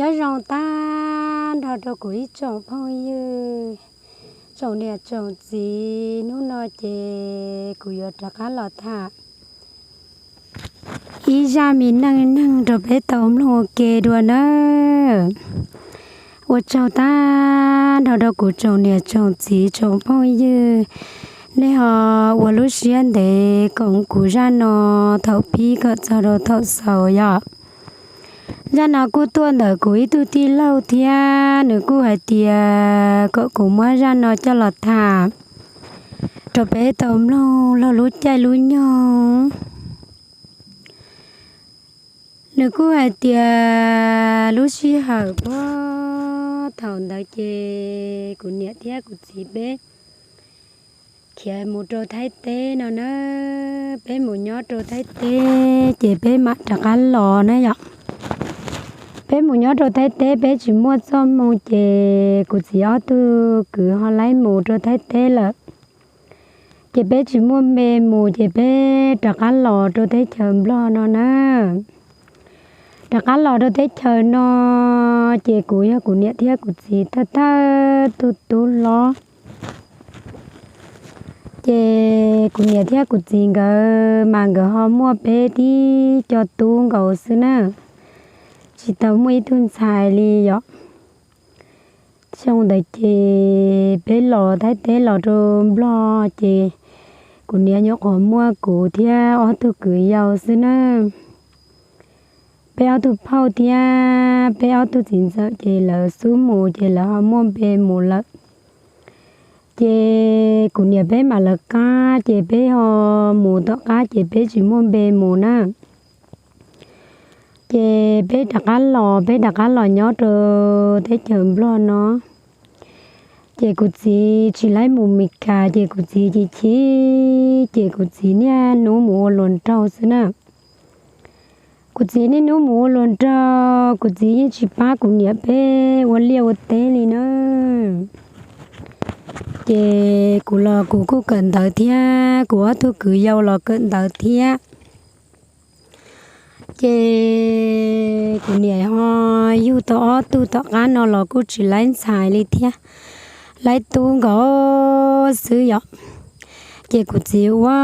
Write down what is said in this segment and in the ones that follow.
Nyob zoo tag nrho rau kuv ib tsoom phooj ywg, tsoom niam tsoom txiv, hnub no ces kuv yuav rov qab los tham ib zaj me neej neeg rau peb tau mloog ua ke dua nawb. Ua tsaug tag nrho rau kuv tsoom niam tsoom txiv tsoom phooj ywg, nej ho ua lub siab ntev koom kuv zaj no thaum pib kom txog rau thaum xaus yom. Zaj no kuj tuaj ntawm kuv ib tug tij laug thiab nws kuj hais tias kom kuv muab zaj no coj los tham rau peb tau mloog laug lub caij lub nyoog. Nws kuj hais tias lub sij hawm puag thaum ntawd ces kuv niam thiab kuv txiv peb khiav mus rau Thaib teb no na. Peb mus nyob rau Thaib teb ces peb mam rov qab los na yom. Peb mus nyob rau Thaib teb peb tsis muaj txoj hmoo ces kuv txiv ob tug kwv ho laib mus rau Thaib teb lawm. Ces peb tsis muaj npe mus ces peb rov qab los rau teb chaws Nplog no na. Rov qab los rau teb chaws no ces kuv yog kuv niam thiab kuv txiv thawj thawj tug tub hlob. Ces kuv niam thiab kuv txiv nkawd mas nkawd ho muaj peb tib co tub nkaus xwb na, tsis tau muaj ib tug ntxhais li yom. Xyoo ntawd ces peb los Thaib teb los rau Nplog ces kuv niam nyuam qhuav muaj kuv thiab ob tug kwv yau xwb na. Peb ob tug phauj thiab peb ob tug txiv ntxawm ces lawv xub mus ces lawv ho muaj npe mus lawm. Ces kuv niam peb mam lawv qab ces peb ho mus tom qab ces peb tsis muaj npe mus na. Ces peb rov qab los, peb rov qab los nyob rau teb chaws Nplog no. Ces kuv txiv tsis laib mus Mes Kas ces kuv txiv chim chim, ces kuv txiv niaj hnub mus ua hluas nraug xwb na. Kuv txiv niaj hnub mus ua hluas nraug, kuv txiv yeej tsis pab kuv niam peb ua liaj ua teb li na. Ces kuv los kuv kuj kawm ntawv thiab, kuv ob tug kwv yau los kawm ntawv thiab. Ces kuv niam ho yug tau ob tug tom qab no los kuj tsis laib ntxhais li thiab, laib tub nkaus xwb yom. Ces kuv txiv ua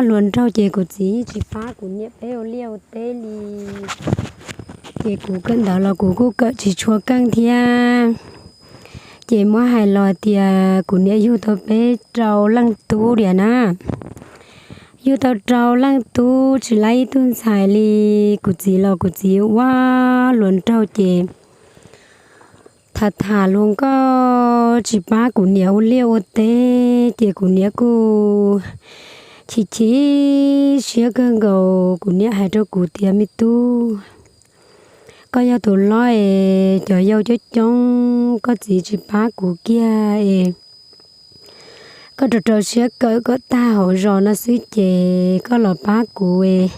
hluas nraug ces kuv txiv yeej tsis pab kuv niam peb ua liaj ua teb li. Ces kuv kawm ntawv los kuv kuj kawm tsis tshua keej thiab. Ces muab hais los tias kuv niam yug tau peb rau leej tub diam na. Yug tau rau leej tub tsis laib ib tug ntxhais li. Kuv txiv los kuv txiv ua hluas nraug ces tham tham luag nkauj tsis pab kuv niam ua liaj ua teb ces kuv niam kuj chim chim siab kawg nkaus. Kuv niam hais rau kuv tias, me tub, koj yog tus hlob es cov yau coob coob, koj txiv tsis pab kuv kiag es koj rau rau siab kawm kom tag hauv zos no xwb ces koj los pab kuv es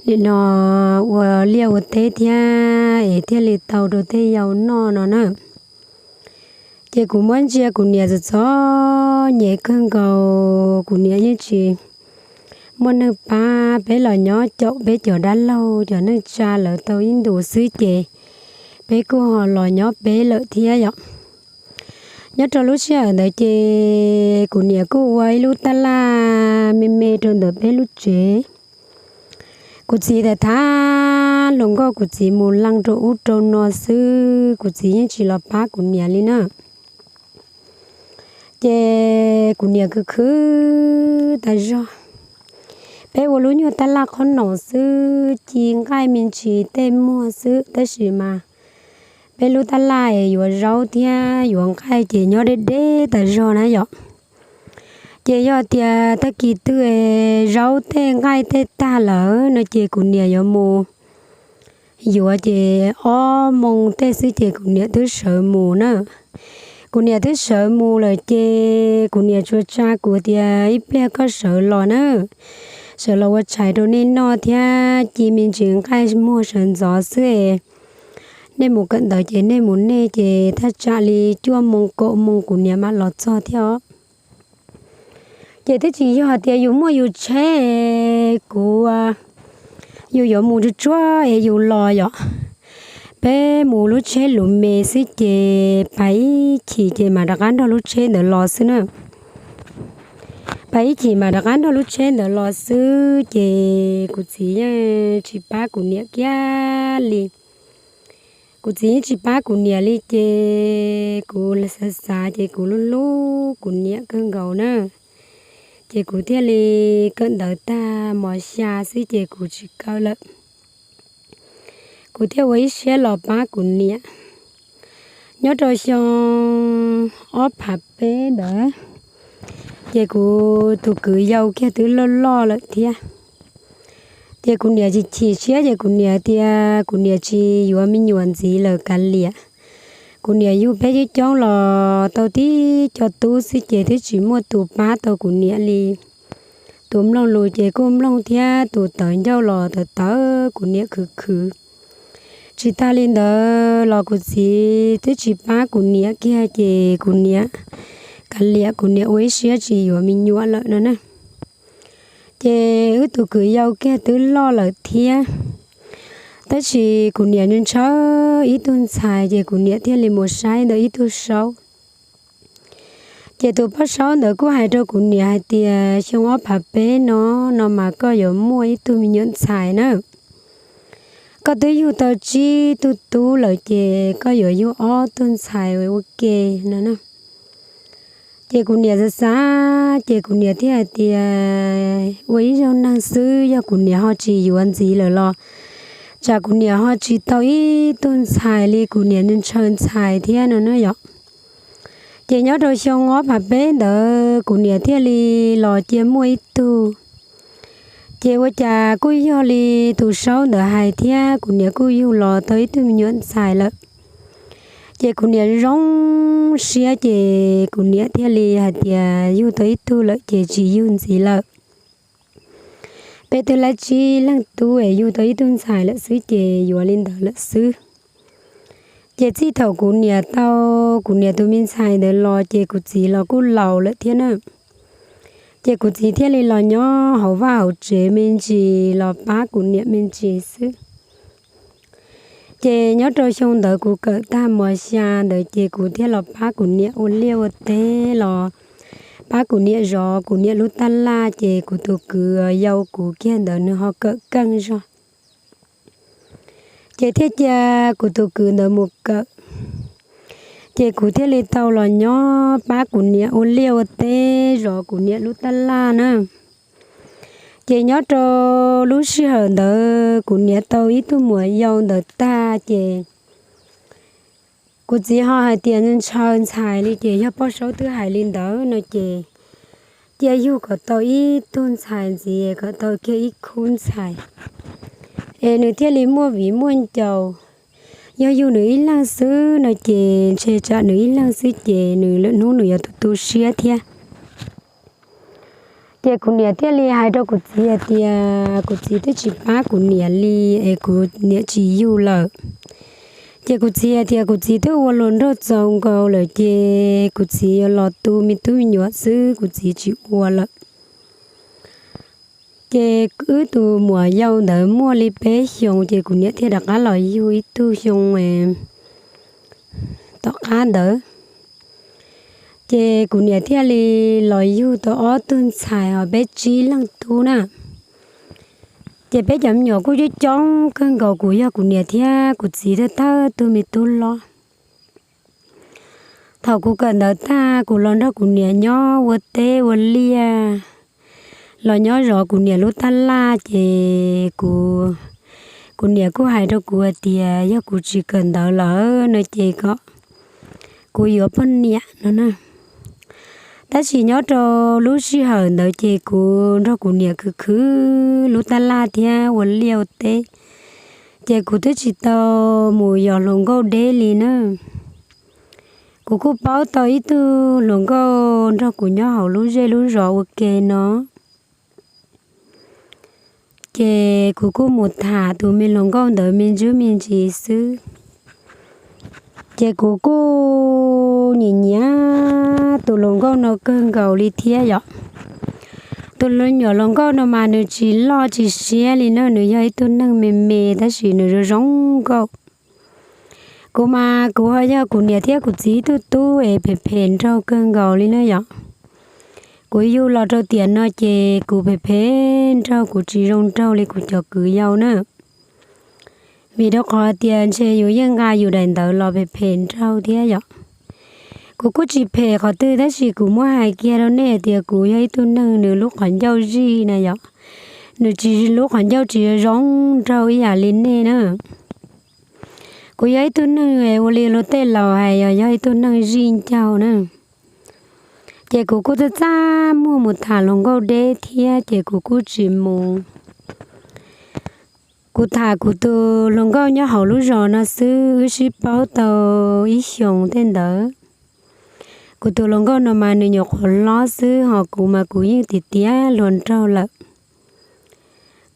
nim no ua liaj ua teb thiab es thiaj li tau rau tej yau noj no na. Ces kuv muab ntsia kuv niam txom txom nyem kawg nkaus, kuv niam yeej tsis muaj neeg pab, peb los nyob caum peb cov dab laug cov neej tsa lawv tau ib ntus xwb ces peb kuj ho los nyob peb lawm thiab yom. Nyob rau lub sij hawm ntawd ces kuv niam kuj ua ib lub tab laj me me rau ntawm peb lub tsev. Kuv txiv tham tham luag nkauj, kuv txiv mus leej rau ub rau no xwb, kuv txiv yeej tsis los pab kuv niam li na. Ces kuv niam khwv khwv tas zog. Peb ua lub nyuag tab laj qhob noom xwb, ci nqaij me ntsis tej muag xwb, tab sis mas peb lub tab laj es yuav zaub thiab yuav nqaij ces nyob deb deb tas zog na yom. Ces yog tias tag kis twg es zaub tej nqaij tej tag lawm no ces kuv niam yuav mus yuav ces ob moos tej xwb ces kuv niam twb sawv mus na. Kuv niam twb sawv mus lawm ces kuv niam tsuas tsa kuv tias, ib pliag koj sawv los na, sawv los ua tshais rau nej noj thiab ci me ntsis nqaij muag sawv ntxov xwb es nej mus kawm ntawv ces nej mus nej ces thaj tsam li cuaj moos kaum moos kuv niam mam los txog thiab os. Ces twb tsis yog tias yus muaj yus tsheb, kuv, yus yuav mus tsuag tsuag es yus los yom. Peb mus lub tsheb lus me xwb ces pas ib chim ces mam rov qab nrog lub tsheb ntawd los xwb na. Pas ib chim mam rov qab nrog lub tsheb ntawd los xwb ces kuv txiv yeej tsis pab kuv niam kiag li. Kuv txiv yeej tsis pab kuv niam li ces kuv xav xav ces kuv hlub hlub kuv niam kawg nkaus na. Ces kuv thiaj li kawm ntawv tag mos xya xwb ces kuv tsis kawm lawm. Kuv thiaj ua ib siab los pab kuv niam. Nyob rau xyoo ob phav peb ntawd, ces kuv tus kwv yau kiag twb loj loj lawm thiab. Ces kuv niam chim chim siab ces kuv niam tias kuv niam tsis yuav me nyuam ntxiv lawm kav liam. Kuv niam yug peb coob coob los tau tib co tub xwb ces twb tsis muaj tus pab tau kuv niam li. Tus mloog lus ces kuj mloog thiab tus tawv ncauj los tawv tawv kuv niam khwv khwv. Tsis tas li ntawd los kuv txiv twb tsis pab kuv niam kiag ces kuv niam kav liam, kuv niam ua ib siab tsis yuav me nyuam lawm no na. Ces wb tus kwv yau kiag twb loj lawm thiab, tab sis kuv niam ntshaw ib tug ntxhais ces kuv niam thiaj li mus saib ntawm ib tug saub. Ces tus poj saub ntawd kuj hais rau kuv niam hais tias xyoo ob phav peb no, no mas koj yuav muaj ib tug me nyuam ntxhais na. Koj twb yug tau tsib tug tub lawm ces koj yuav yug ob tug ntxhais ua ke no na. Ces kuv niam xav xav ces kuv niam thiaj hais tias ua ib zaug neeg xwb, yog kuv niam ho tsis yuav ntxiv lawm los tsam kuv niam ho tsis tau ib tug ntxhais li, kuv niam ntshaw ntxhais thiab no na yom. Ces nyob rau xyoo ob phav peb ntawd kuv niam thiaj li los cia muaj ib tug. Ces ua cas kuj yog li tus saub ntawd hais thiab, kuv niam kuj yug los tau ib tug me nyuam ntxhais lawm. Ces kuv niam zoo siab ces kuv niam thiaj li hais tias yug tau ib tug lawm ces tsis yug ntxiv lawm. Peb twb lab tsib leeg tub es yug tau ib tug ntxhais lawm xwb ces yuav li ntawd lawm xwb. Ces txij thaum kuv niam tau kuv niam tus me ntxhais ntawd los ces kuv txiv los kuj laus lawm thiab na. Ces kuv txiv thiaj li los nyob hauv vaj hauv tsev me ntsis los pab kuv niam me ntsis xwb. Ces nyob rau xyoo ntawd kuv kawm tag mos xya ntawd ces kuv thiaj los pab kuv niam ua liaj ua teb los pab kuv niam zov kuv niam lub tab laj, ces kuv tus kwv yau kuv kiag ntawd nws ho kawm keej zog. Ces thiaj cia kuv tus kwv ntawd mus kawm. Ces kuv thiaj li tau los nyob pab kuv niam ua liaj ua teb zov kuv niam lub tab laj na. Ces nyob rau lub sij hawm ntawd kuv niam tau ib tug muam yau ntawd tag ces kuv txiv ho hais tias ntshaw ntxhais li, ces yog poj saub twb hais li ntawd no ces cia yug kom tau ib tug ntxhais ntxiv, kom tau kiag ib khub ntxhais es nws thiaj li muaj viv muaj ncaus. Yog yug nws ib leeg xwb no ces ntshe tsam nws ib leeg xwb ces nws lwm hnub nws yuav tu tu siab thiab. Ces kuv niam thiaj li hais rau kuv txiv hais tias kuv txiv twb tsis pab kuv niam li es kuv niam tsis yug lawm. Ces kuv txiv hais tias kuv txiv twb ua hluas nraug txaus nkaus lawm ces kuv txiv yuav los tu me tub me nyuam xwb, kuv txiv tsis ua lawm. Ces wb tus muam yau ntawd muaj li peb xyoos ces kuv niam thiaj rov qab los yug ib tug xyoo tom qab ntawd. Ces kuv niam thiaj li los yug tau ob tug ntxhais ho peb tsib leeg tub na. Ces peb cov me nyuam kuj coob coob kawg nkaus, kuv yog kuv niam thiab kuv txiv thawj thawj tug me tub hlob. Thaum kuv kawm ntawv tag kuv los nrog kuv niam nyob ua teb ua liaj, los nyob zov kuv niam lub tab laj ces kuv, kuv niam kuj hais rau kuv hais tias yog kuv tsis kawm ntawv lawm no ces kom kuv yuav poj niam no na. Tab sis nyob rau lub sij hawm ntawd ces kuv nrog kuv niam khwv khwv lub tab laj thiab ua liaj ua teb, ces kuv twb tsis tau mus yos hluas nkauj deb li na. Kuv kuj paub tau ib tug hluas nkauj nrog kuv nyob hauv lub zej lub zos ua ke no. Ces kuv kuj mus tham tus me hluas nkauj ntawd me ntsis me ntsis xwb. Ces kuv kuj nyiam nyiam tus hluas nkauj no kawg nkaus li thiab yom. Tus me nyuam hluas nkauj no mas nws tsis loj tsis siab li na, nws yog ib tug neeg me me tab sis nws zoo zoo nkauj. Kuv mas kuv ho yog kuv niam thiab kuv txiv ib tug tub es phem phem nraug kawg nkaus li na yom. Kuv yug los rau tiam no ces kuv phem phem nraug, kuv tsis zoo nraug li kuv cov kwv yau na. Vim rau qhov tias ntshe yus yeej nqa yus daim ntawv los phem phem nraug thiab yom. Kuv kuj tsis phem qhov twg tab sis kuv muab hais kiag rau nej tias kuv yog ib tug neeg nws lub qhov ncauj zij na yom. Nws tsis, lub qhov ncauj tsis zoo nraug ib yam li nej na. Kuv yog ib tug neeg ua li luag tej laus hais yog, yog ib tug neeg zij ncaug na. Ces kuv kuj txaj txaj muag mus tham hluas nkauj deb thiab ces kuv kuj tsis mus. Kuv tham kuv tus hluas nkauj nyob hauv lub zos no xwb, wb sib paub tau ib xyoos tej ntawd. Kuv tus hluas nkauj no mas nws nyuam qhuav hlob xwb, ho kuv mas kuv yeej tiav tiav hluas nraug lawm.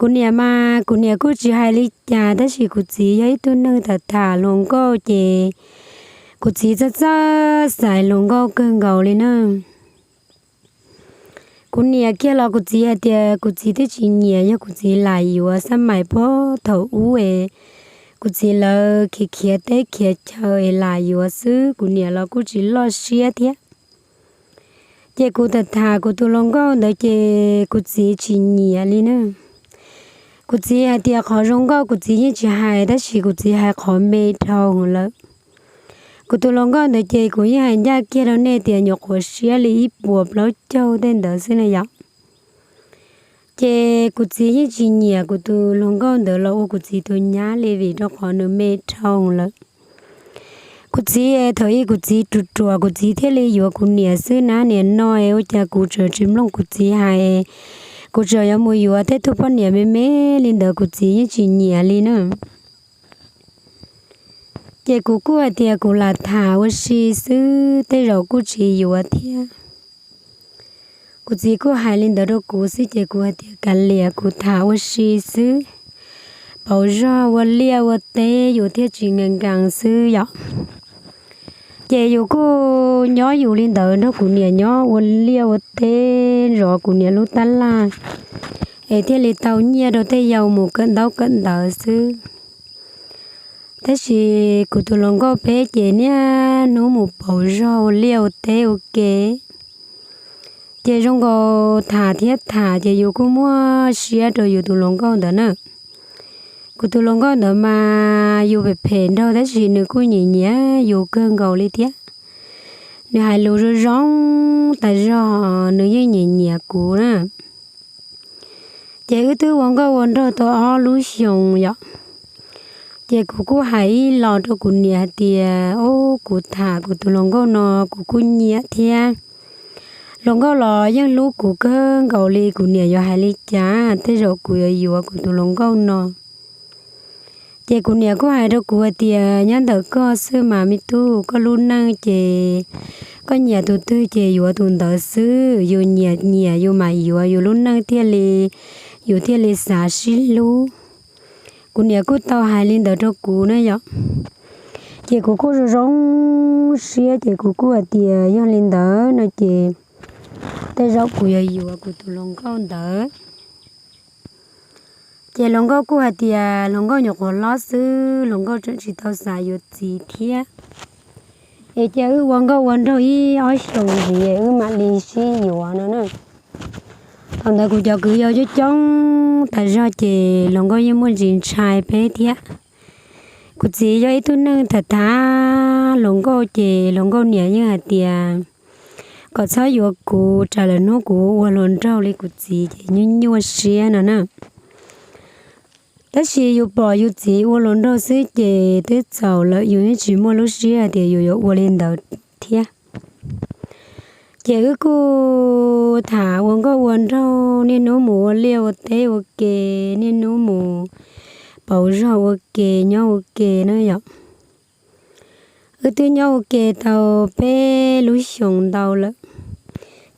Kuv niam mas kuv niam kuj tsis hais li cas, tab sis kuv txiv yog ib tug neeg tham tham hluas nkauj ces kuv txiv txawj txawj xaiv hluas nkauj kawg nkaus li na. Kuv niam kiag los kuv txiv hais tias kuv txiv twb tsis nyiam, yog kuv txiv lam yuav xab mais puag thaum ub es kuv txiv lawv khiav khiav teb khiav chaw es lam yuav xwb, kuv niam los kuj tsis loj siab thiab. Ces kuv tham tham kuv tus hluas nkauj ntawd ces kuv txiv tsis nyiam li na. Kuv txiv hais tias qhov zoo nkauj kuv txiv yeej tsis hais, tab sis kuv txiv hais qhov me dhau lawm. Kuv tus hluas nkauj ntawd ces kuv yeej hais ncaj kiag rau nej tias nyuam qhuav siab li ib puas plaub caug tej ntawd xwb na yom. Ces kuv txiv yeej tsis nyiam kuv tus hluas nkauj ntawd los ua kuv txiv tus nyab li, vim rau qhov nws me dhau lawm. Kuv txiv, thaum ub kuv txiv ruam ruam kuv txiv thiaj li yuav kuv niam xwb na, niam no es ua cas kuv tseem tsis mloog kuv txiv hais, kuv tseem yuav mus yuav tej tug poj niam me me li ntawd, kuv txiv yeej tsis nyiam li na. Ces kuv kuj hais tias kuv lam tham ua si xwb, tej zaum kuj tsis yuav thiab. Kuv txiv kuj hais li ntawd rau kuv xwb ces kuv hais tias kav liam, kuv tham ua si xwb, pauv zog ua liaj ua teb yus thiaj tsis nkees nkees xwb yom. Ces yus kuj nyob yus li ntawd nrog kuv niam nyob ua liaj ua teb zov kuv niam lub tab laj, es thiaj li tau nyiaj rau tej yau mus kawm ntaub kawm ntawv xwb. Tab sis kuv tus hluas nkauj peb ces niaj hnub mus pauv zog ua liaj ua teb ua ke. Ces zoo nkaus tham thiab tham ces yus kuj muaj siab rau yus tus hluas nkauj ntawd na. Kuv tus hluas nkauj ntawd mas yus phem phem nraug tab sis nws kuj nyiam nyiam yus kawg nkaus li thiab. Nws hais lus zoo zoo tas zog, nws yeej nyiam nyiam kuv na. Ces wb twb ua nkauj ua nraug tau ob lub xyoos yom. Ces kuv kuj hais ib los rau kuv niam hais tias, o, kuv tham kuv tus hluas nkauj no kuv kuj nyiam thiab. Hluas nkauj los yeej hlub kuv kawg nkaus li, kuv niam yuav hais li cas tej zaum kuv yuav yuav kuv tus hluas nkauj no. Ces kuv niam kuj hais rau kuv hais tias, nyob ntawm koj xwb mas me tub, koj lub neej ces koj nyiam tus twg ces yuav tus ntawd xwb, yus nyiam nyiam yus mam yuav, yus lub neej thiaj li, yus thiaj li xav sib hlub. Kuv niam kuj tau hais li ntawd rau kuv na yom. Ces kuv kuj zoo zoo siab ces kuv kuj hais tias yog li ntawd no ces tej zaum kuv yuav yuav kuv tus hluas nkauj ntawd. Ces hluas nkauj kuj hais tias hluas nkauj nyuam qhuav hlob xwb, hluas nkauj tseem tsis tau xav yuav txiv thiab. Es cia wb ua nkauj ua nraug ib ob xyoos ntxiv wb mam li sib yuav no na. Thaum ntawd kuv cov kwv yau coob coob tas zog ces hluas nkauj yeej muaj ntsis ntshai peb thiab. Kuv txiv yog ib tug neeg tham tham hluas nkauj ces hluas nkauj niam yeej hais tias kom txhob yuav kuv, tsam lawm hnub kuv ua hluas nraug li kuv txiv ces nyuaj nyuaj siab no na. Tab sis yus pom yus txiv ua hluas nraug xwb ces twb txaus lawm, yus yeej tsis muaj lub siab hais tias yus yuav ua li ntawd thiab. Ces wb kuj tham ua nkauj ua nraug, niaj hnub mus ua liaj ua teb ua ke, niaj hnub mus pauv zog ua ke, nyob ua ke na yom. Wb twb nyob ua ke tau peb lub xyoos ntau lawm,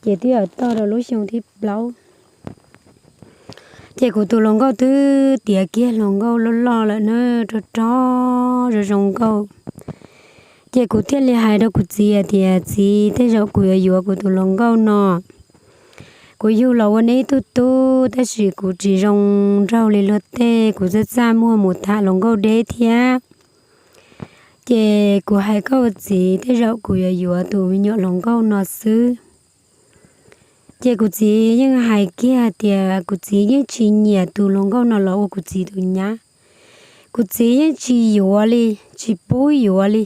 ces twb yuav toj rau lub xyoo thib plaub. Ces kuv tus hluas nkauj twb tiav kiag hluas nkauj loj loj lawm na, rog rog zoo zoo nkauj. Ces kuv thiaj li hais rau kuv txiv hais tias, txiv, tej zaum kuv yuav yuav kuv tus hluas nkauj no. Kuv yug los ua neb ib tug tub tab sis kuv tsis zoo nraug li luag tej, kuv txaj txaj muag mus tham hluas nkauj deb thiab. Ces kuv hais koj ua txiv, tej zaum kuv yuav yuav tus me nyuam hluas nkauj no xwb. Ces kuv txiv yeej hais kiag tias kuv txiv yeej tsis nyiam tus hluas nkauj no los ua kuv txiv tus nyab. Kuv txiv yeej tsis yuav li, tsis pub yuav li.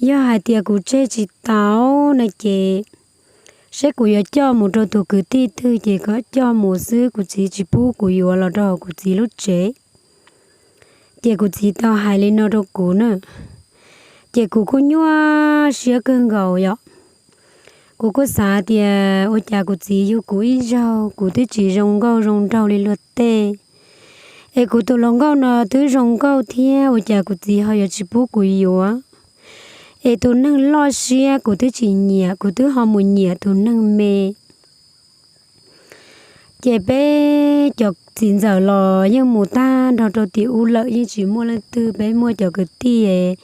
Yog hais tias kuv tseg tsis tau no ces seb kuv yuav coj mus rau tus kwv tij twg ces kom coj mus xwb, kuv txiv tsis pub kuv yuav los rau hauv kuv txiv lub tsev. Ces kuv txiv tau hais li no rau kuv na, ces kuv kuj nyuaj siab kawg nkaus yom. Kuv kuj xav tias ua cas kuv txiv yug kuv ib zaug, kuv twb tsis zoo nkauj zoo nraug li luag tej, es kuv tus hluas nkauj no twb zoo nkauj thiab, ua cas kuv txiv ho yuav tsis pub kuv yuav? Es tus neeg loj siab kuv twb tsis nyiam, kuv twb ho mus nyiam tus neeg me. Ces peb cov txiv ntxawm los yeej mus tag nrho rau tim ub lawm, yeej tsis muaj leej twg, peb muaj cov kwv tij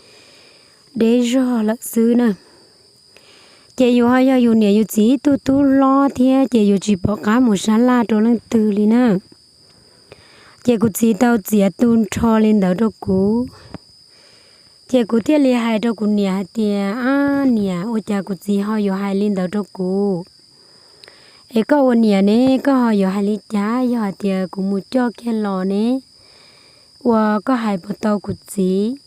deb zog lawm xwb na. Ces yus ho yog yus niam yus txiv ib tug tub hlob thiab, ces yus tsis pom qab mus sab laj rau leej twg li na. Ces kuv txiv tau txiav tu nrho li ntawd rau kuv. Ces kuv thiaj li hais rau kuv niam hais tias, ab niam, ua cas kuv txiv ho yuav hais li ntawd rau kuv? Es koj ua niam ne, koj ho yuav hais li cas? Yog hais tias kuv mus coj kiag los ne, ua koj hais puas tau kuv txiv?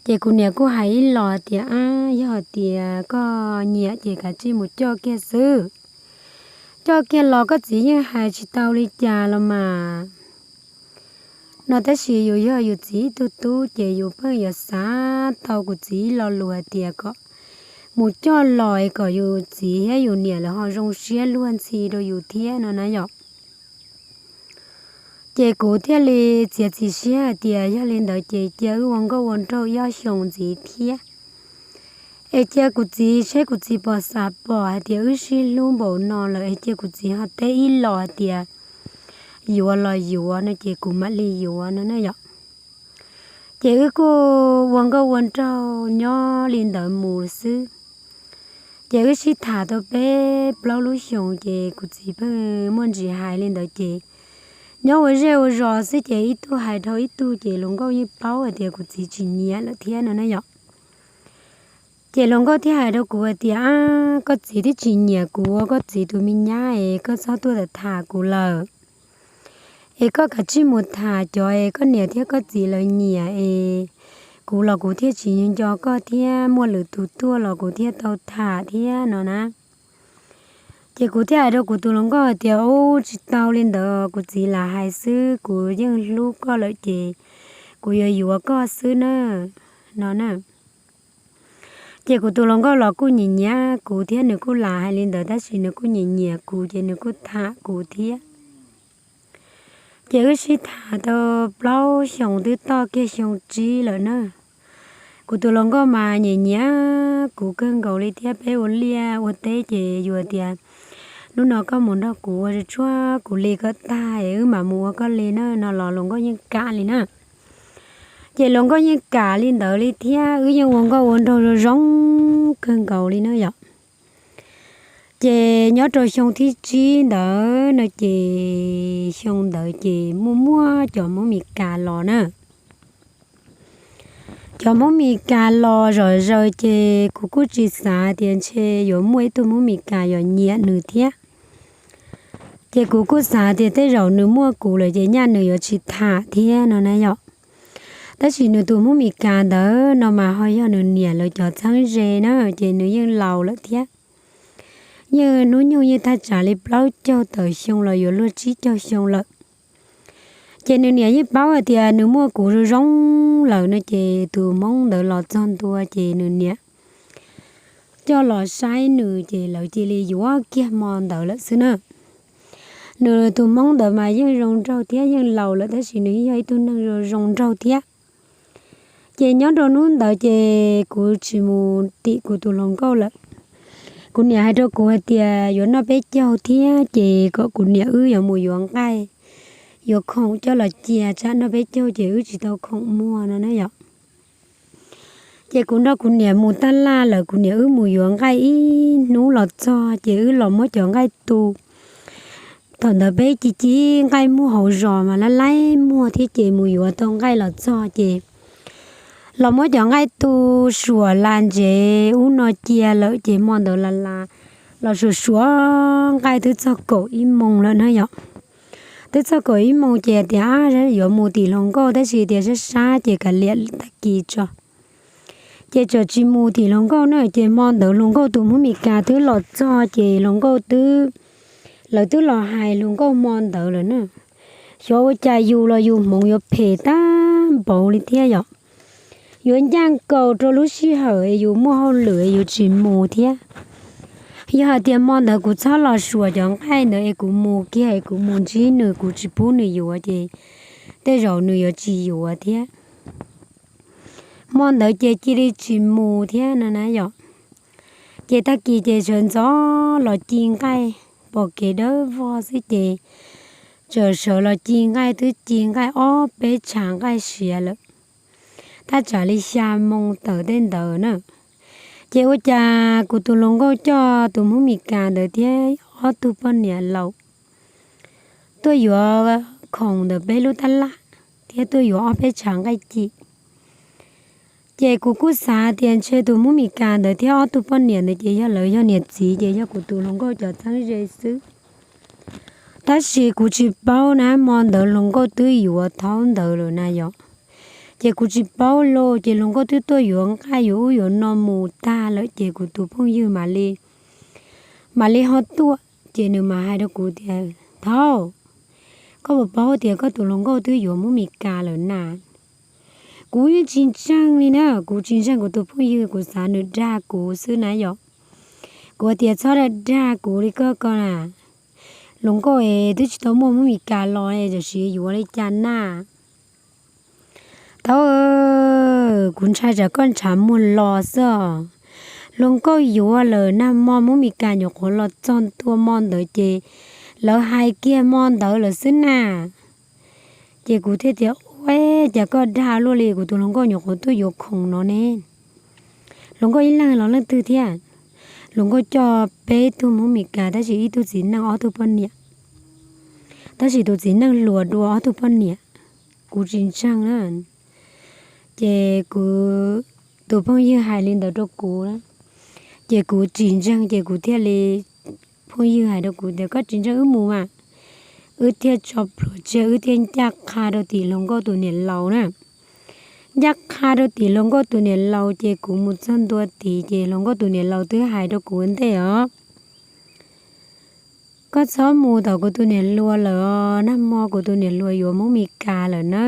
Ces kuv niam kuj hais ib los tias, ab, yog hais tias koj nyiam ces kav tsij mus coj kiag xwb. Coj kiag los koj txiv yeej hais tsis tau li cas los mas. No tab sis yus yog yus txiv ib tug tub ces yus pheej yuav xav tau kuv txiv ib lo lus hais tias kom mus coj los es kom yus txiv thiab yus niam lawv ho zoo siab luag ntxhi rau yus thiab no na yom. Ces kuv thiaj li txiav txim siab hais tias yog li ntawd ces cia wb ua nkauj ua nraug ib ob xyoos ntxiv thiab. Es cia kuv txiv seb kuv txiv puas xav pom hais tias wb sib hlub npaum no lawm es cia kuv txiv ho teb ib los hais tias yuav los yuav no ces kuv mam li yuav no na yom. Ces wb kuj ua nkauj ua nraug nyob li ntawd mus xwb. Ces wb sib tham tau peb plaub lub xyoos ces kuv txiv pheej muaj ntsis hais li ntawd ces nyob ua zej ua zos xwb ces ib tug hais dhau ib tug ces hluas nkauj yeej paub hais tias kuv txiv tsis nyiam lawm thiab no na yom. Ces hluas nkauj thiaj hais rau kuv hais tias, ab, koj txiv twb tsis nyiam kuv ua koj txiv tus me nyab es koj txhob tuaj tham tham kuv lawm. Es koj kav tsij mus tham cov es koj niam thiab koj txiv lawv nyiam es kuv los kuv thiaj tsis nco koj thiab, muaj lwm tus tuaj los kuv thiaj tau tham thiab no na. Ces kuv thiaj hais rau kuv tus hluas nkauj hais tias, ub, tsis tau li ntawd, kuv txiv lam hais xwb, kuv yeej hlub koj lawm ces kuv yuav yuav koj xwb na, no na. Ces kuv tus hluas nkauj los kuj nyiam nyiam kuv thiab, nws kuj lam hais li ntawd tab sis nws kuj nyiam nyiam kuv ces nws kuj tham kuv thiab. Ces wb sib tham tau plaub xyoos twb toj kiag xyoo tsib lawm na. Kuv tus hluas nkauj mas nyiam nyiam kuv kawg nkaus li thiab, peb ua liaj ua teb ces yus tias hnub no koj mus nrog kuv ua tsuag tsuag kuv li koj tag es wb mam mus ua koj li na no los hluas nkauj yeej kam li na. Ces hluas nkauj yeej kam li ntawd li thiab, wb yeej ua nkauj ua nraug zoo zoo kawg nkaus li na yom. Ces nyob rau xyoo thib tsib ntawd no ces xyoo ntawd ces muaj muaj cov Hmoob Mes Kas los na. Cov Hmoob Mes Kas los zom zaws ces kuv kuj tsis xav tias ntshe yuav muaj ib tug Hmoob Mes Kas yuav nyiam nws thiab. Ces kuv kuj xav tias tej zaum nws muaj kuv lawm ces nyaj nws yuav tsis tham thiab no na yom. Tab sis nws tus Hmoob Mes Kas ntawd no mas ho yog nws niam lawv cov txheeb ze na, ces nws yeej laus lawm thiab. Yeej hnub nyoog yeej thaj tsam li plaub caug tawm xyoo los yuav luag tsib caug xyoo lawm. Ces nws niam yeej paub hais tias nws muaj kuv zoo zoo lawm no ces tus Hmoob ntawd los txog ntua ces nws niam coj los saib nws ces lawv cia li yuav kiag hmo ntawd lawm xwb na. Nws tus Hmoob ntawd mas yeej zoo nraug thiab yeej laus lawm tab sis nws yeej yog ib tug neeg zoo zoo nraug thiab. Ces nyob rau hnub ntawd ces kuv tsis mus tim kuv tus hluas nkauj lawm. Kuv niam hais rau kuv hais tias yuav noj peb caug thiab ces kom kuv niam wb yuav mus yuav nqaij, yuav khoom coj los cia tsam noj peb caug ces wb tsis tau khoom muag no na yom. Ces kuv nrog kuv niam mus taj laj lawm, kuv niam wb mus yuav nqaij ib hnub los txog ces wb los muab cov nqaij tu. Thaum ntawd peb ci ci nqaij muag hauv zos mas lab laib muag thiab ces mus yuav tau nqaij los txog ces los muab cov nqaij tu suam las ntsev ub no cia lawm ces hmo ntawd las las los suam suam nqaij twb txog kaum ib moos lawm na yom. Twb txog kaum ib moos ces tias yuav mus tim hluas nkauj tab sis tias sab sab ces kav liam tag kis tso. Ces txawm tsis mus tim hluas nkauj na, ces hmo ntawd hluas nkauj tus Hmoob Mes Kas twb los txog ces hluas nkauj twb, lawv twb los hais hluas nkauj hmo ntawd lawm na. Xyov ua cas yus los yus hmoov yuav phem tag npaum li thiab yom. Yuav ncaj nkaus rau lub sij hawm es yus muaj hauj lwm es yus tsis mus thiab. Yog hais tias hmo ntawd kuv txhob los suam cov nqaij ntawd es kuv mus kiag es kuv mus ntsib nws kuv tsis pub nws yuav ces tej zaum nws yuav tsis yuav thiab. Hmo ntawd ces cia li tsis mus thiab no na yom. Ces tag kis ces sawv ntxov los ci nqaij, pom kev dawb vog xwb ces txawm sawv los ci nqaij, twb ci nqaij ob peb tshav nqaij siav lawm. Thaj tsam li xya moo tawm tej ntawd na. Ces ua cas kuv tus hluas nkauj coj tus Hmoob Mes Kas ntawd thiab ob tug poj niam laus tuaj yuav khoom ntawm peb lub tab laj thiab tuaj yuav ob peb tshav nqaij ci. Ces kuv kuj xav tias ntshe tus Hmoob Mes Kas ntawd thiab ob tug poj niam ntawd ces yog lawv yog niam txiv ces yog kuv tus hluas nkauj cov txheeb ze xwb. Tab sis kuv tsis paub na, hmo ntawd hluas nkauj twb yuav thaub ntawd lawm na yom. Ces kuv tsis paub lauj, ces hluas nkauj twb tuaj yuav nqaij yuav ub yuav no mus tag lawm ces kuv tus phooj ywg mam li, mam li ho tuaj ces nws mam hais rau kuv tias, Thaub, koj puas paub tias koj tus hluas nkauj twb yuav Hmoob Mes Kas lawm na? Kuv yeej tsis ntseeg li na, kuv tsis ntseeg kuv tus phooj ywg, kuv xav nws dag kuv xwb na yom. Kuv tias, Txhob dag dag kuv li koj ko na, hluas nkauj es twb tsis tau muaj Hmoob Mes Kas los tam sim yuav li cas na? Thaub, kuv ntshai tsam koj ntshav muag los xwb os. Hluas nkauj yuav lawm, nag hmo Hmoob Mes Kas nyuam qhuav los txog ntua hmo ntawd ces lawv hais kiag hmo ntawd lawm xwb na. Ces kuv thiaj tias, Ua cas koj dag luaj li, kuv tus hluas nkauj nyuam qhuav tuaj yuav khoom no ne. Hluas nkauj ib leeg los leej twg thiab? Hluas nkauj coj peb tug Hmoob Mes Kas tab sis ib tug txiv neej ob tug poj niam, tab sis tus txiv neej hluas dua ob tug poj niam. Kuv tsis ntseeg na. Ces kuv tus phooj ywg hais li ntawd rau kuv, ces kuv tsis ntseeg ces kuv thiaj li, phooj ywg hais rau kuv tias, Koj tsis ntseeg wb mus mas. Wb thiaj tso plhuav tsiaj, wb thiaj ncaj qha rau tim hluas nkauj tus niam laus na. Ncaj qha rau tim hluas nkauj tus niam laus ces kuv mus txog ntua tid ces hluas nkauj tus niam laus twb hais rau kuv ua ntej os, Koj txhob mus tom kuv tus niam hluas lawm os, nag hmo kuv tus niam hluas yuav Hmoob Mes Kas lawm na.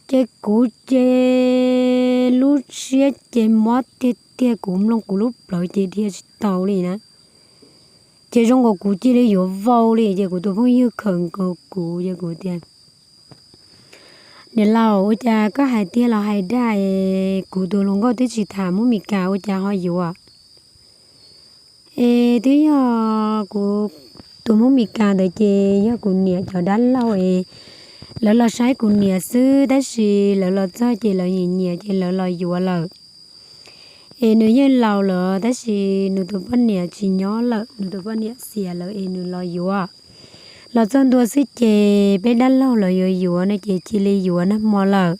Ces kuv ces lub siab ces mob tiag tiag, kuv mloog kuv lub plawv ces dhia tsis tau li na. Ces zoo nkaus kuv cia li yuav vau li, ces kuv tus phooj ywg khawm nkaus kuv ces kuv tias, Niam laus, ua cas koj hais tiag los hais dag es kuv tus hluas nkauj twb tsis tham Hmoob Mes Kas ua cas ho yuav? Es twb yog kuv tus Hmoob Mes Kas ntawd ces yog kuv niam cov dab laug es lawv los saib kuv niam xwb, tab sis lawv los txog ces lawv nyiam nyiam ces lawv los yuav lawm. Es nws yeej laus lawm tab sis nws tus poj niam tsis nyob lawm, nws tus poj niam xiam lawm es nws los yuav. Los txog ntua xwb ces peb dab laug los yuav yuav no ces cia li yuav nag hmo lawm.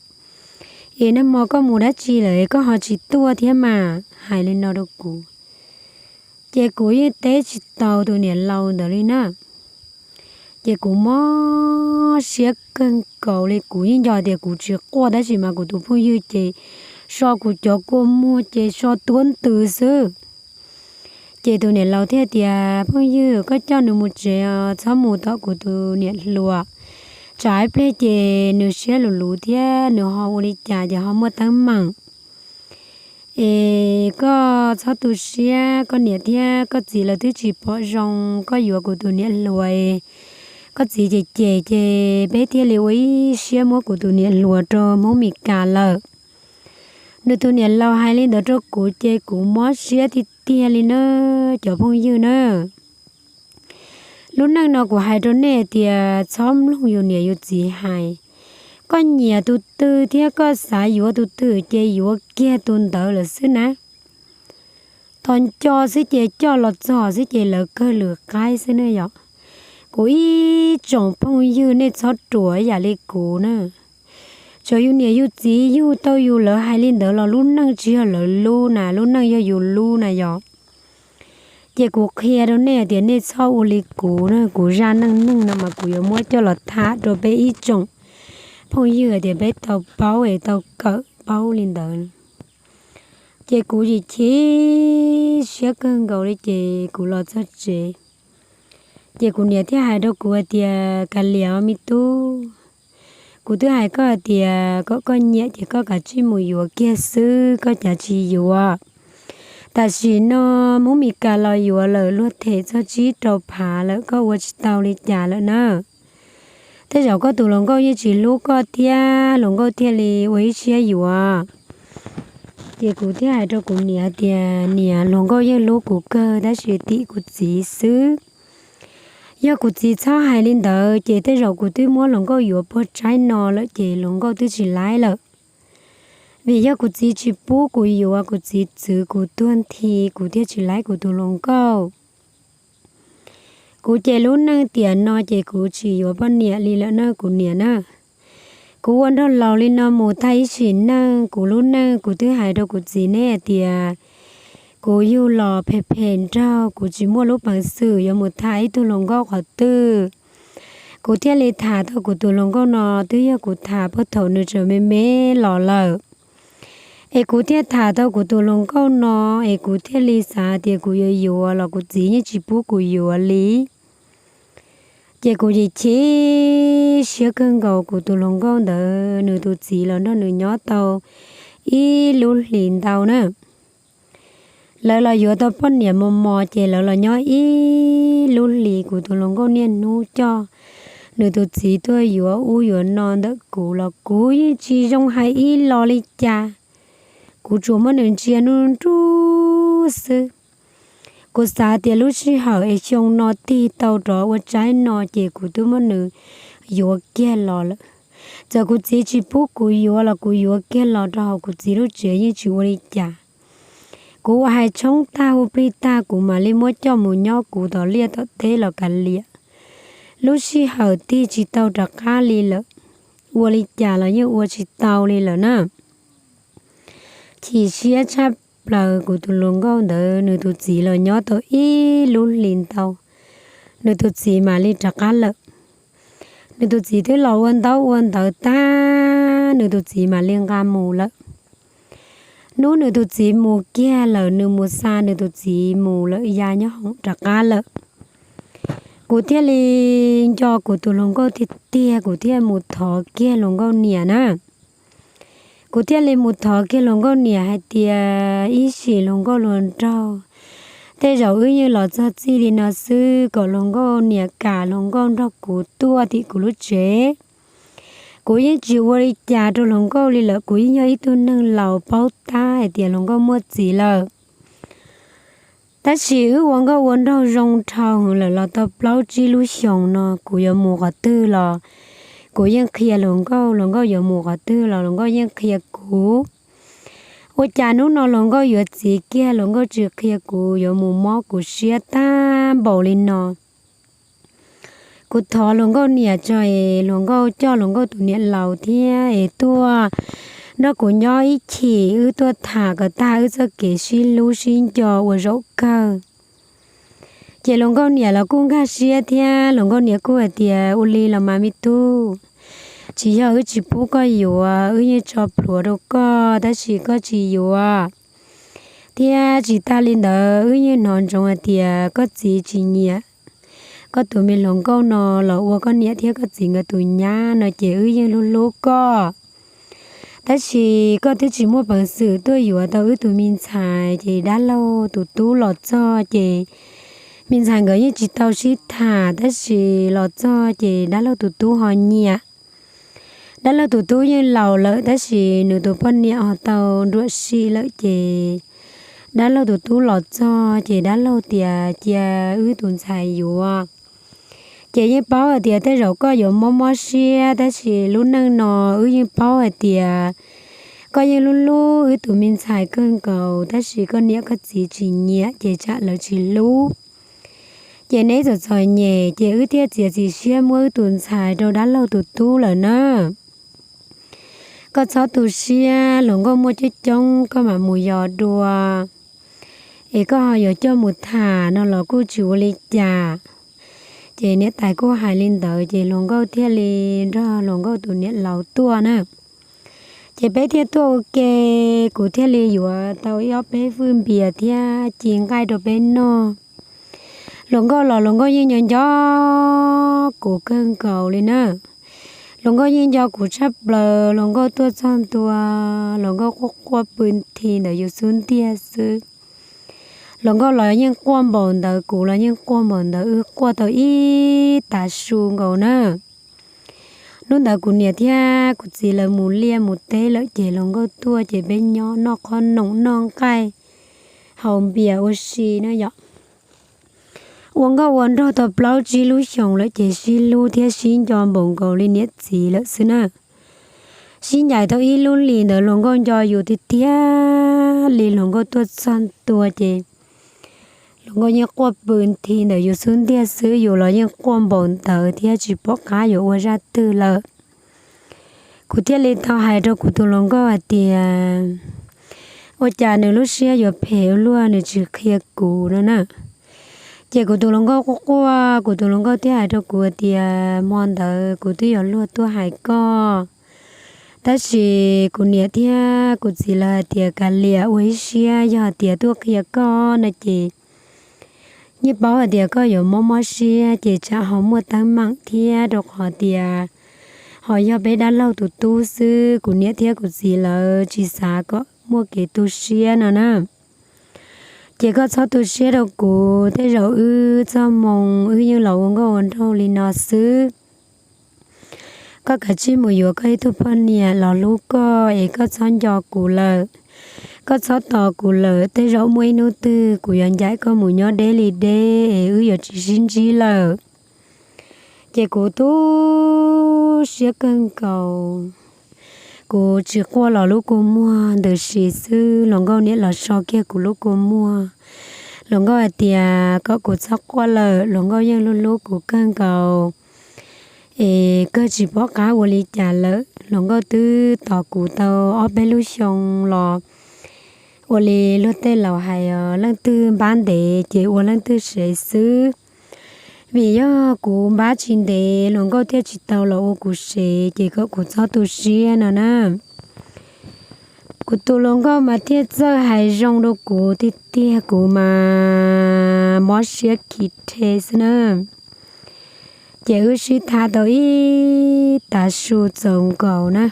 Es nag hmo koj mus dab tsi lawm es koj ho tsis tuaj thiab mas? Hais li no rau kuv. Ces kuv yeej teb tsis tau tus niam laus ntawd li na. Ces kuv mob siab kawg nkaus li, kuv yeej nco tias kuv tsis quaj tab sis mas kuv tus phooj ywg ces so kuv cov kua muag ces so tuab ntws xwb. Ces tus niam laus thiaj tias, Phooj ywg, koj coj nws mus tsev os, txhob mus tom kuv tus niam hluas. Tsam ib pliag ces nws siab luv luv thiab nws ho ua li cas ces ho muaj teeb meem. Es koj txhob tu siab, koj niam thiab koj txiv lawv twb tsis pom zoo koj yuav kuv tus niam hluas. Koj txiv cem cem ces peb thiaj li ua ib siab muab kuv tus niam hluas rau Hmoob Mes Kas lawm. Nws tus niam laus hais li ntawd rau kuv ces kuv mob siab tiag tiag li na, cov phooj ywg na. Lub neej no kuv hais rau nej tias txhob mloog yus niam yus txiv hais. Koj nyiam tus twg thiab koj xav yuav tus twg ces yuav kiag tus ntawd lawm xwb na. Tos nco xwb ces coj los txog xwb ces lawv kawg lwm qaib xwb na yom. Kuv ib tsoom phooj ywg nej txhob ruam ib yam li kuv na. Txawm yus niam yus txiv yug tau yus lawv hais li ntawd los lub neej tsis yog lawv lub na, lub neej yog yus lub na yom. Ces kuv qhia rau nej tias nej txhob ua li kuv na, kuv zaj neej neeg no mas kuv yuav muab coj los tham rau peb ib tsoom phooj ywg tias peb tau paub es tau kawm paub li ntawd. Ces kuv chim chim siab kawg nkaus li ces kuv los txog tsev. Ces kuv niam thiaj hais rau kuv hais tias, Kav liam os me tub, kuv twb hais koj hais tias kom koj nyiam ces koj kav tsij mus yuav kiag xwb, koj cas tsis yuav. Tam sim no Hmoob Mes Kas los yuav lawm luag them txog tsib rau phav lawm, koj ua tsis tau li cas lawm na. Tej zaum koj tus hluas nkauj yeej tsis hlub koj thiab hluas nkauj thiaj li ua ib siab yuav. Ces kuv thiaj hais rau kuv niam tias, Niam, hluas nkauj yeej hlub kuv kawg tab sis tim kuv txiv xwb. Yog kuv txiv txhob hais li ntawd ces tej zaum kuv twb muab hluas nkauj yuav puag tsaib no lawm ces hluas nkauj twb tsis laib lawm. Vim yog kuv txiv tsis pub kuv yuav, kuv txiv txwv kuv tuag nthi kuv thiaj tsis laib kuv tus hluas nkauj. Kuv ces lub neej tiam no ces kuv tsis yuav poj niam li lawm na kuv niam na. Kuv ua nraug laus li no mus tag ib sim neej, kuv lub neej kuv twb hais rau kuv txiv neb hais tias kuv yug los phem phem nraug, kuv tsis muaj lub peev xwm yuav mus tham ib tug hluas nkauj qhov twg. Kuv thiaj li tham tau kuv tus hluas nkauj no, twb yog kuv tham puag thaum nws tseem me me los lawm. Es kuv thiaj tham tau kuv tus hluas nkauj no, es kuv thiaj li xav tias kuv yuav yuav los kuv txiv yeej tsis pub kuv yuav li. Ces kuv chim chim siab kawg nkaus, kuv tus hluas nkauj ntawd nws tus txiv los nrog nws nyob tau ib lub hlis ntau na. Lawv los yuav tau poj niam mos mos ces lawv los nyob ib lub hlis, kuv tus hluas nkauj niaj hnub coj nws tus txiv tuaj yuav ub yuav no ntawm kuv los kuv yeej tsis zoo hais ib los li cas. Kuv tsuas muab nws ntsia nruj nruj xwb. Kuv xav tias lub sij hawm es xyoo no tig tau rov ua tsaib no ces kuv twb muab nws yuav kiag los lawm. Txawm kuv txiv tsis pub kuv yuav los kuv yuav kiag los rau hauv kuv txiv lub tsev yeej tsis ua li cas. Kuv ua hais tshoob tag hu plig tag kuv mam li muab coj mus nyob kuv tom liaj tom teb los kav liam. Lub sij hawm tig tsis tau rov qab li lawm, ua li cas los yeej ua tsis tau li lawm na. Chim siab tshaj plaws, kuv tus hluas nkauj ntawd nws tus txiv los nyob tau ib lub hlis ntau, nws tus txiv mam li rov qab lawm. Nws tus txiv twb los ua ntaub ua ntawv tag, nws tus txiv mam li nqa mus lawm. Hnub nws tus txiv mus kiag lawm, nws mus xa nws tus txiv mus lawm ya nyob hoom rov qab lawm. Kuv thiaj li nco kuv tus hluas nkauj tiag tiag, kuv thiaj mus thov kiag hluas nkauj niam na. Kuv thiaj li mus thov kiag hluas nkauj niam hais tias, Ib sim hluas nkauj hluas nraug, tej zaum wb yeej los txog txij li no xwb, kom hluas nkauj niam kam hluas nkauj nrog kuv tuaj tim kuv lub tsev. Kuv yeej tsis ua li cas rau hluas nkauj li lawm, kuv yeej yog ib tug neeg laus paub tab hais tias hluas nkauj muaj txiv lawm. Tab sis wb ua nkauj ua nraug zoo dhau heev lawm los tau plaub tsib lub xyoos no, kuv yuav mus qhov twg los kuv yeej qhia hluas nkauj, hluas nkauj yuav mus qhov twg los hluas nkauj yeej qhia kuv. Ua cas hnub no hluas nkauj yuav txiv kiag, hluas nkauj tsis qhia kuv, yuav mus mob kuv siab tag npaum li no. Kuv thov hluas nkauj niam tso es hluas nkauj coj hluas nkauj tus niam laus thiab es tuaj nrog kuv nyob ib chim, wb tuaj tham kom tag wb txoj kev sib hlub sib nco ua zaum kawg. Ces hluas nkauj niam los kuj nkag siab thiab, hluas nkauj niam kuj hais tias, Ua li los mas me tub, tsis yog wb tsis pub koj yuav, wb yeej tso plhuav rau koj tab sis koj tsis yuav. Thiab tsis tas li ntawd, wb yeej hnov ntsoov hais tias koj txiv tsis nyiam koj tus me hluas nkauj no los ua koj niam thiab koj txiv nkawd tus nyab no ces wb yeej hlub hlub koj. Tab sis koj twb tsis muaj peev xwm tuaj yuav tau wb tus me ntxhais, ces dab laug tus tub los txog ces me ntxhais nkawd yeej tsis tau sib tham, tab sis los txog ces dab laug tus tub ho nyiam. Dab laug tus tub yeej laus lawm tab sis nws tus poj niam ho tau nruam sim lawm ces dab laug tus tub los txog ces dab laug tias, Cia wb tus ntxhais yuav. Ces yeej paub hais tias tej zaum koj yuav mob mob siab, tab sis lub neej no wb yeej paub hais tias koj yeej hlub hlub wb tus me ntxhais kawg nkaus, tab sis koj niam koj txiv tsis nyiam ces tsam lawv tsis hlub. Ces neb txom txom nyem ces wb thiaj txiav txim siab muab wb tus ntxhais rau dab laug tus tub lawm na. Koj txhob tu siab, hluas nkauj muaj coob coob, koj mam mus yos dua, es koj ho yuav coj mus tham no los kuj tsis ua li cas. Ces niam tais kuj hais li ntawd ces hluas nkauj thiaj li nrog hluas nkauj tus niam laus tuaj na. Ces peb thiaj tuaj ua ke, kuv thiaj li yuav tau ib ob peb fwj npias thiab ci nqaij rau peb noj. Hluas nkauj los hluas nkauj yeej nco nco kuv kawg nkaus li na. Hluas nkauj yeej nco kuv tshaj plaws, hluas nkauj tuaj txog ntua, hluas nkauj quaj quaj pw nthi ntawm yus xub ntiag xwb. Hluas nkauj los yeej quaj npaum ntawd, kuv los yeej quaj npaum ntawd, wb quaj tau ib tav su nkaus na. Hnub ntawd kuv niam thiab kuv txiv lawv mus liaj mus teb lawm ces hluas nkauj tuaj ces peb nyob noj qhob noom noj nqaij haus npias ua si na yom. Ua nkauj ua nraug tau plaub tsib lub xyoos lawm ces sib hlub thiab sib nco npaum nkaus li niam txiv lawm xwb na. Sib ncaim tau ib lub hlis ntawd hluas nkauj nco yus tiag tiag li, hluas nkauj tuaj txog ntua ces hluas nkauj yeej quaj pw nthi ntawm yus xub ntiag xwb, yus los yeej quaj npaum ntawd thiab tsis pom qab yuav ua zaj twg lawm. Kuv thiaj li tau hais rau kuv tus hluas nkauj hais tias, ua cas nws lub siab yuav phem ua luaj, nws tsis qhia kuv no na. Ces kuv tus hluas nkauj quaj quaj, kuv tus hluas nkauj thiaj hais rau kuv hais tias, hmo ntawd kuv twb yuav luag tuaj hais koj, tab sis kuv niam thiab kuv txiv lawv hais tias kav liam ua ib siab, yog hais tias tuaj qhia koj no ces yeej paub hais tias koj yuav mob mob siab ces tsam ho muaj teeb meem thiab, rau qhov tias ho yog peb dab laug tus tub xwb, kuv niam thiab kuv txiv lawv tsis xav kom muaj kev tu siab no na. Ces koj txhob tu siab rau kuv, tej zaum wb txoj hmoo wb yeej los ua nkauj ua nraug li no xwb. Koj kav tsij mus yuav koj ib tug poj niam los hlub koj es koj txhob nco kuv lawm, koj txhob tos kuv lawm, tej zaum muaj ib hnub twg kuv yuav ncaim koj mus nyob deb li deb es wb yuav tsis sib ntsib lawm. Ces kuv tu siab kawg nkaus, kuv tsis quaj los lub kua muag ntws si xwb, hluas nkauj niam los so kiag kuv lub kua muag. Hluas nkauj hais tias kom kuv txhob quaj lawm, hluas nkauj yeej hlub hlub kuv kawg nkaus es kawg tsis pom qab ua li cas lawm. Hluas nkauj twb tos kuv tau ob peb lub xyoo los ua li luag tej laus hais, leej twg npab ntev ces ua leej twg sev xwb. Vim yog kuv npab tsis ntev hluas nkauj thiaj tsis tau los ua kuv sev, ces kom kuv txhob tu siab no na. Kuv tus hluas nkauj mas thiaj txawj hais zoo rau kuv tiag tiag, kuv mas mob siab khi rhe xwb na. Ces wb sib tham tau ib tav su txaus nkaus na.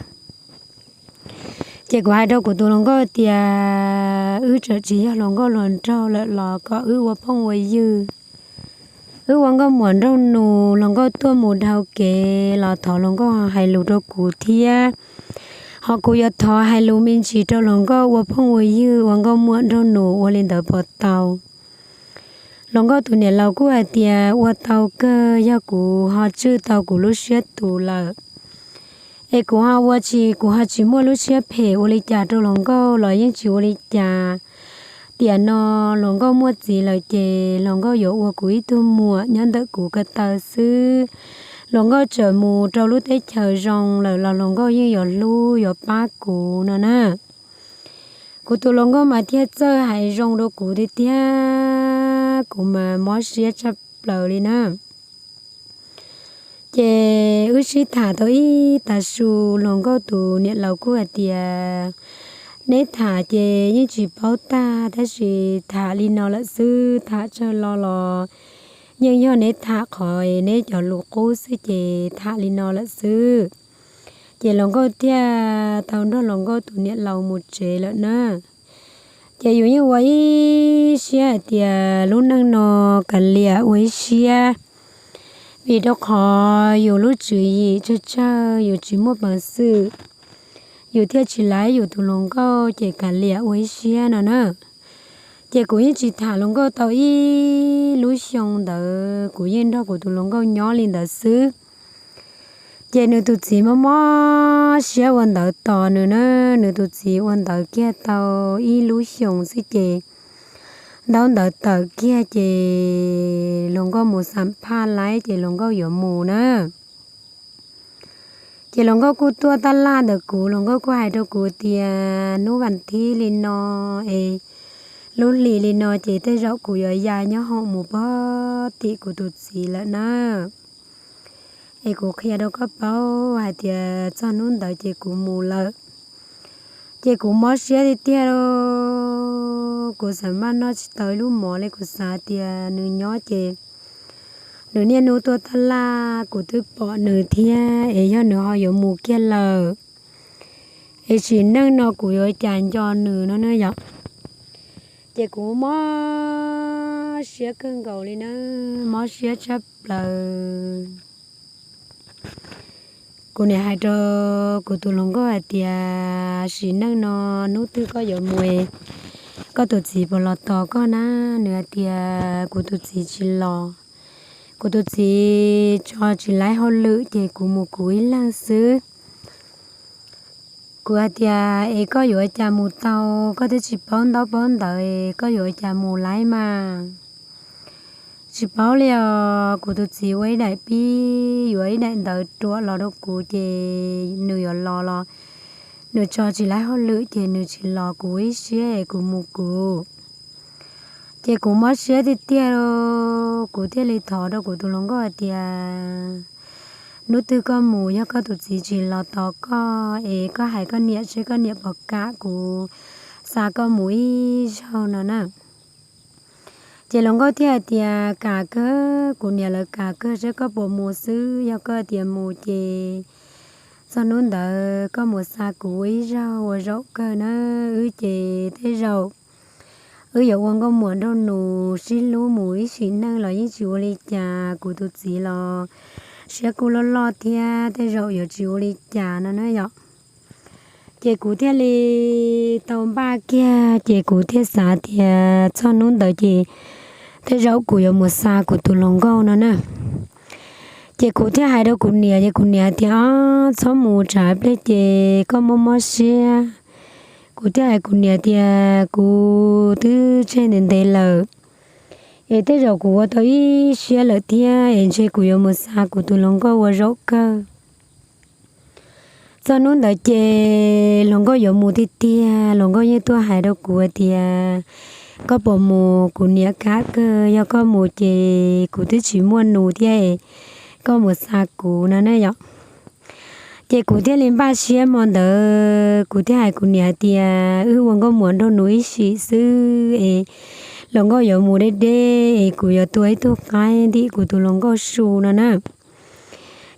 Ces kuv hais rau kuv tus hluas nkauj tias wb txawm tsis yog hluas nkauj hluas nraug lawm los kom wb ua phooj ua ywg, wb ua nkauj muam nraug nus. Hluas nkauj tuaj mus dhau kev los thov hluas nkauj hais lus rau kuv thiab, ho kuv yuav thov hais lus me ntsis rau hluas nkauj, ua phooj ua ywg ua nkauj muam nraug nus ua li ntawd puas tau? Hluas nkauj tus niam laus kuj hais tias ua tau kawg, yog kuv ho tswj tau kuv lub siab tus lawm es kuv ho ua tsis, kuv ho tsis muaj lub siab phem ua li cas rau hluas nkauj los yeej tsis ua li cas. Tiam no hluas nkauj muaj txiv lawm ces hluas nkauj yuav ua kuv ib tug muam nyob ntawm kuv ko taw xwb. Hluas nkauj txawm mus rau lub teb chaws zoo lawm los hluas nkauj yeej yuav hlub yuav pab kuv no na. Kuv tus hluas nkauj mas thiaj txawj hais zoo rau kuv tiag tiag, kuv mas mob siab tshaj plaws li na. Ces wb sib tham tau ib tav su, hluas nkauj tus niam laus kuj hais tias neb tham ces yeej tsis paub tag, tab sis tham li no lawm xwb, tham tsawg lo los yeej yog neb tham qhov neb cov lus qub xwb ces tham li no lawm xwb. Ces hluas nkauj thiaj tau nrog hluas nkauj tus niam laus mus tsev lawm na. Ces yus yeej ua ib siab hais tias lub neej no kav liam ua ib siab, vim rau qhov yus lub tswv yim tsawg tsawg yus tsis muaj peev xwm, yus thiaj tsis laib yus tus hluas nkauj ces kav liam ua ib siab no na. Ces kuv yeej tsis tham hluas nkauj tau ib lub xyoo ntawd, kuv yeej nrog kuv tus hluas nkauj nyob li ntawd xwb. Ces nws tus txiv mob mob siab ua ntawd tos nws na, nws tus txiv ua ntawd kiag tau ib lub xyoos xwb ces ntaub ntawv tawm kiag ces hluas nkauj mus xam phaj laib ces hluas nkauj yuav mus na. Ces hluas nkauj kuj tuaj taj laj ntawm kuv, hluas nkauj kuj hais rau kuv tias hnub vas thib li no es lub hli li no ces tej zaum kuv yuav ya nyob hoom mus pog tim kuv tus txiv lawm na. Es kuv qhia rau koj paub hais tias txog hnub ntawd ces kuv mus lawm. Ces kuv mob siab tiag tiag li, kuv xav maj noj tsis tau ib lub mov li, kuv xav tias nws nyob ces nws niaj hnub tuaj taj laj kuv twb pom nws thiab es yog nws ho yuav mus kiag lawm es sim neej no kuv yuav cas nco nws no na yom. Ces kuv mob siab kawg nkaus li na, mob siab tshaj plaws. Kuv niam hais rau kuv tus hluas nkauj hais tias sim neej no hnub twg koj yuav mus, koj tus txiv puas los tos koj na? Nws hais tias kuv tus txiv tsis los, kuv tus txiv tso tsis laib hauj lwm ces kuv mus kuv ib leeg xwb. Kuv hais tias es koj yuav ua cas mus tau, koj twb tsis paub ntaub paub ntawv, koj yuav ua cas mus laib mas? Tsis paub li os, kuv tus txiv ua ib daim pib yuav ib daim ntawv ruam los rau kuv ces nws yuav los los nws tso tsis laib hauj lwm ces nws tsis los, kuv ua ib siab es kuv mus kuv. Ces kuv mob siab tiag tiag li, kuv thiaj li thov rau kuv tus hluas nkauj hais tias hnub twg koj mus yog koj tus txiv tsis los tos koj es koj hais koj niam seb koj niam puas kam kuv xa koj mus ib zaug no na. Ces hluas nkauj thiaj hais tias kam kawg, kuv niam lawv kam kawg, seb koj puas mus xwb, yog koj tias mus ces txog hnub ntawd koj mus xa kuv ua ib zaug ua zaum kawg na. Wb ces tej zaum wb yuav ua nkauj muam nraug nus sib hlub mus ib sim neej los yeej tsis ua li cas, kuv tus txiv los siab kuj loj loj thiab tej zaum yuav tsis ua li cas no na yom. Ces kuv thiaj li tau npaj kiag ces kuv thiaj xav tias txog hnub ntawd ces tej zaum kuv yuav mus xa kuv tus hluas nkauj no na. Ces kuv thiaj hais rau kuv niam ces kuv niam hais tias ob, txhob mus tsam pliag ces koj mob mob siab. Kuv thiaj hais kuv niam tias kuv twb tseg ntev ntev lawm es tej zaum kuv ua tau ib siab lawm thiab es ntshe kuv yuav mus xa kuv tus hluas nkauj ua zaum kawg. Txog hnub ntawd ces hluas nkauj yuav mus tiag tiag, hluas nkauj yeej tuaj hais rau kuv tias koj puas mus, kuv niam kam kawg, yog koj mus ces kuv twb tsis muaj nus thiab, koj mus xa kuv no ne yom. Ces kuv thiaj li npaj siab hmo ntawd kuv thiaj hais kuv niam hais tias wb ua nkauj muam nraug nus ib sim xwb es hluas nkauj yuav mus deb deb es kuv yuav tua ib tug qaib ntim kuv tus hluas nkauj su no na.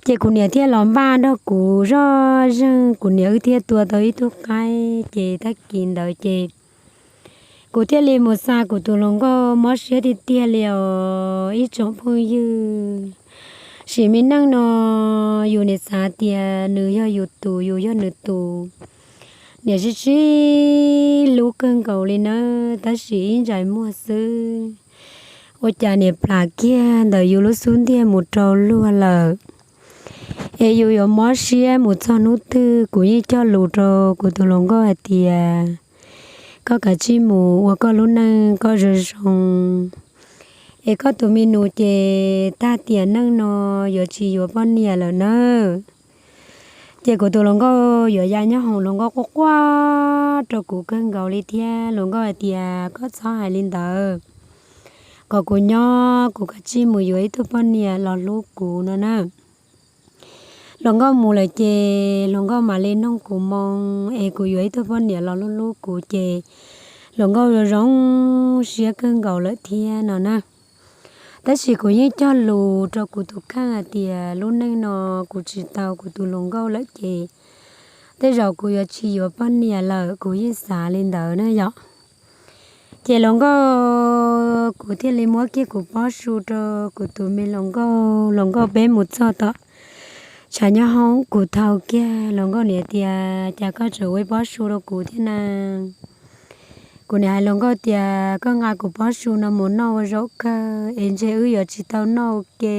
Ces kuv niam thiaj los npaj nrog kuv zoj zeeg, kuv niam wb thiaj tua tau ib tug qaib ces tag kis ntawd ces kuv thiaj li mus xa kuv tus hluas nkauj mob siab tiag tiag li os ib tsoom phooj ywg. Sim me neej no yus niam xav tias nws yog yus tus, yus yog nws tus, niam sib sib hlub kawg nkaus li nawb, tab sis ib ntsais muag xwb ua cas niam plam kiag ntawm yus lub xub ntiag mus rau luag lawm. Es yus yuav mob siab mus txog hnub twg. Kuv yeej cog lus rau kuv tus hluas nkauj hais tias koj kav tsij mus ua koj lub neej koj zoo zoo, es koj tus me nus ces tag tiam neej no yuav tsis yuav poj niam lawm nawb. Ces kuv tus hluas nkauj yuav ya nyob hoom, hluas nkauj quaj quaj rau kuv kawg nkaus li thiab. Hluas nkauj hais tias koj txhob hais li ntawd, kom kuv nyob kuv kav tsij mus yuav ib tug poj niam los hlub kuv no na. Hluas nkauj mus lawm ces hluas nkauj mam li noog kuv moo es kuv yuav ib tug poj niam los hlub hlub kuv ces hluas nkauj zoo zoo siab kawg nkaus lawm thiab no na. Tab sis kuv yeej cog lus rau kuv tus kheej hais tias lub neej no kuv tsis tau kuv tus hluas nkauj lawm ces tej zaum kuv yuav tsis yuav poj niam lawm, kuv yeej xav li ntawd na yom. Ces hluas nkauj, kuv thiaj li muab kiag kuv pob su rau kuv tus me hluas nkauj. Hluas nkauj, peb mus txog tom tshav nyob hoom, kuv thau kiag. Hluas nkauj niam tias cas koj tseem ua ib pob su rau kuv thiab na? Kuv niam hais hluas nkauj tias koj nqa kuv pob su no mus noj ua zaum kawg es ntshe wb yuav tsis tau noj ua ke,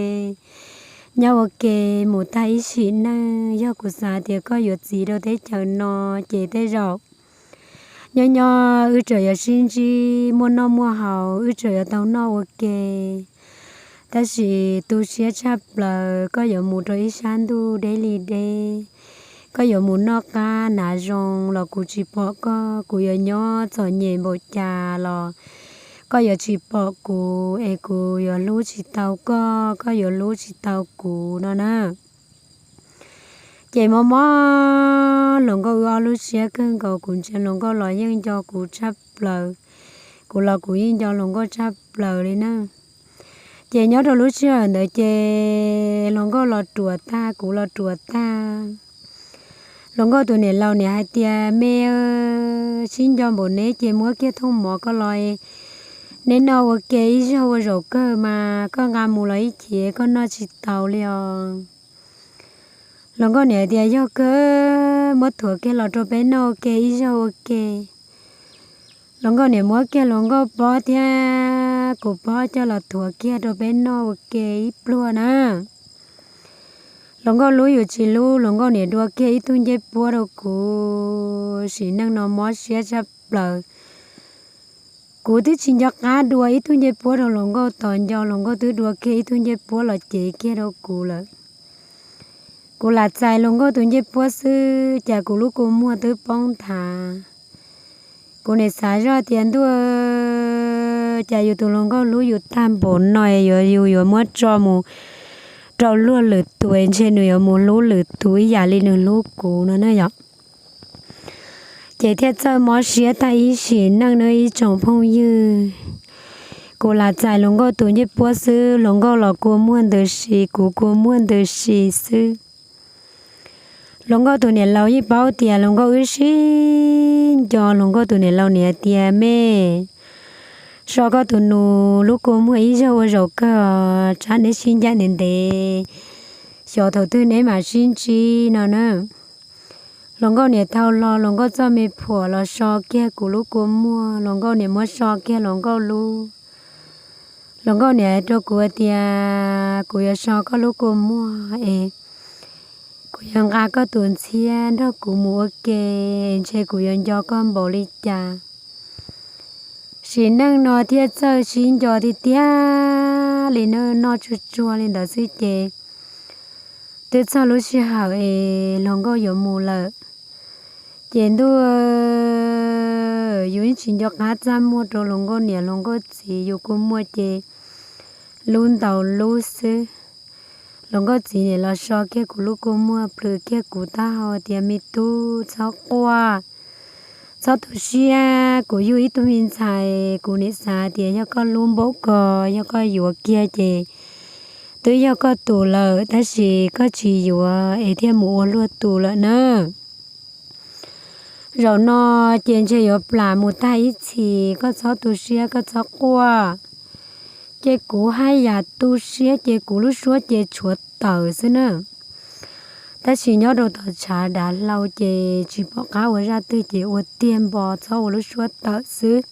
nyob ua ke mus tag ib sim neej. Yog kuv xav tias koj yuav txiv rau teb chaws no ces tej zaum nyob nyob wb tseem yuav sib ntsib muaj noj muaj haus, wb tseem yuav tau noj ua ke. Tab sis tu siab tshaj plaws koj yuav mus rau ib sab ntuj deb li deb. koj yuav mus noj qab hnav zoo los kuv tsis pom koj, kuv yuav nyob txom nyem npaum cas los koj yuav tsis pom kuv, es kuv yuav hlub tsis tau koj, koj yuav hlub tsis tau kuv no na. Ces mob mob hluas nkauj wb ob lub siab kawg nkaus, kuv ntsia hluas nkauj los yeej nco kuv tshaj plaws, kuv los kuv yeej nco hluas nkauj tshaj plaws li na. Ces nyob rau lub sij hawm ntawd ces hluas nkauj los ruam tag, kuv los ruam tag. Hluas nkauj tus niam laus niam hais tias, Me, sib nco npaum neb ces muab kiag thooj mov koj los neb noj ua ke ib zaug ua zaum kawg mas koj nqa mus los ib chim koj noj tsis taus li os. Hluas nkauj niam tias, Yog kawg, muab thuav kiag los rau peb noj ua ke ib zaug ua ke. Hluas nkauj niam muab kiag hluas nkauj pob thiab kuv pob coj los thuav kiag rau peb noj ua ke ib pluag na. Hluas nkauj hlub yus tsis hlub, hluas nkauj niam dua kiag ib tug ncej puab rau kuv, sim neej no mob siab tshaj plaws. Kuv twb tsis nco qab dua ib tug ncej puab rau hluas nkauj, tos nco hluas nkauj twb dua kiag ib tug ncej puab los cev kiag rau kuv lawm. Kuv lam txais hluas nkauj tus ncej puab xwb cas kuv lub kua muag twb poob nthav. Kuv niam xav zoj tias, Ntuj, cas yus tus hluas nkauj hlub yus tag npaum no es yuav, yus yuav muab tso mus rau luag lwm tus, ntshe nws yuav mus hlub lwm tus ib yam li nws hlub kuv no na yom. Ces thiaj txawj mob siab tag ib sim neej na ib tsoom phooj ywg. Kuv lam txais hluas nkauj tus ncej puab xwb, hluas nkauj los kua muag ntws si, kuv kua muag ntws si xwb. Hluas nkauj tus niam laus yeej paub tias hluas nkauj wb sib nco, hluas nkauj tus niam laus niam tias, Me, so koj tus nus lub kua muag ib zaug ua zaum kawg, tsam neb sib ncaim ntev ntev, xyov thaum twg neb mam sib ntsib no na. Hluas nkauj niam thau hlo hluas nkauj txoj me phuam los so kiag kuv lub kua muag, hluas nkauj niam muab so kiag hluas nkauj lub. Hluas nkauj niam hais rau kuv hais tias, Kuv yuav so koj lub kua muag es kuv yuav nqa koj tus ntxhiab nrog kuv mus ua ke, ntshe kuv yuav nco koj npaum li cas. Sim neej no thiaj txawj sib nco tiag tiag li na, noj tsuag tsuag li ntawd xwb ces twb txog lub sij hawm es hluas nkauj yuav mus lawm. Ces ntuj, yus yeej tsis nco qab txaj muag rau hluas nkauj niam hluas nkauj txiv, yus kua muag ces lub ntaus lub xwb. Hluas nkauj txiv niam los so kiag kuv lub kua muag, plhws kiag kuv taub hau tias, Me tub, txhob quaj, txhob tu siab, kuv yug ib tug me ntxhais, kuv niam xav tias yog koj hlub npaum ko, yog koj yuav kiag ces twb yog koj tus lawm, tab sis koj tsis yuav es thiaj mus ua luag tus lawm na. Zaum no ces ntshe yuav plam mus tag ib txhis, koj txhob tu siab, koj txhob quaj. Ces kuv haj yam tu siab ces kuv lub suab ces tshuav tawm xwb na. Tab sis nyob rau tom tshav dav hlau ces tsis pom qab ua zaj twg ces ua tiag npo txhob ua lub suab tawm xwb.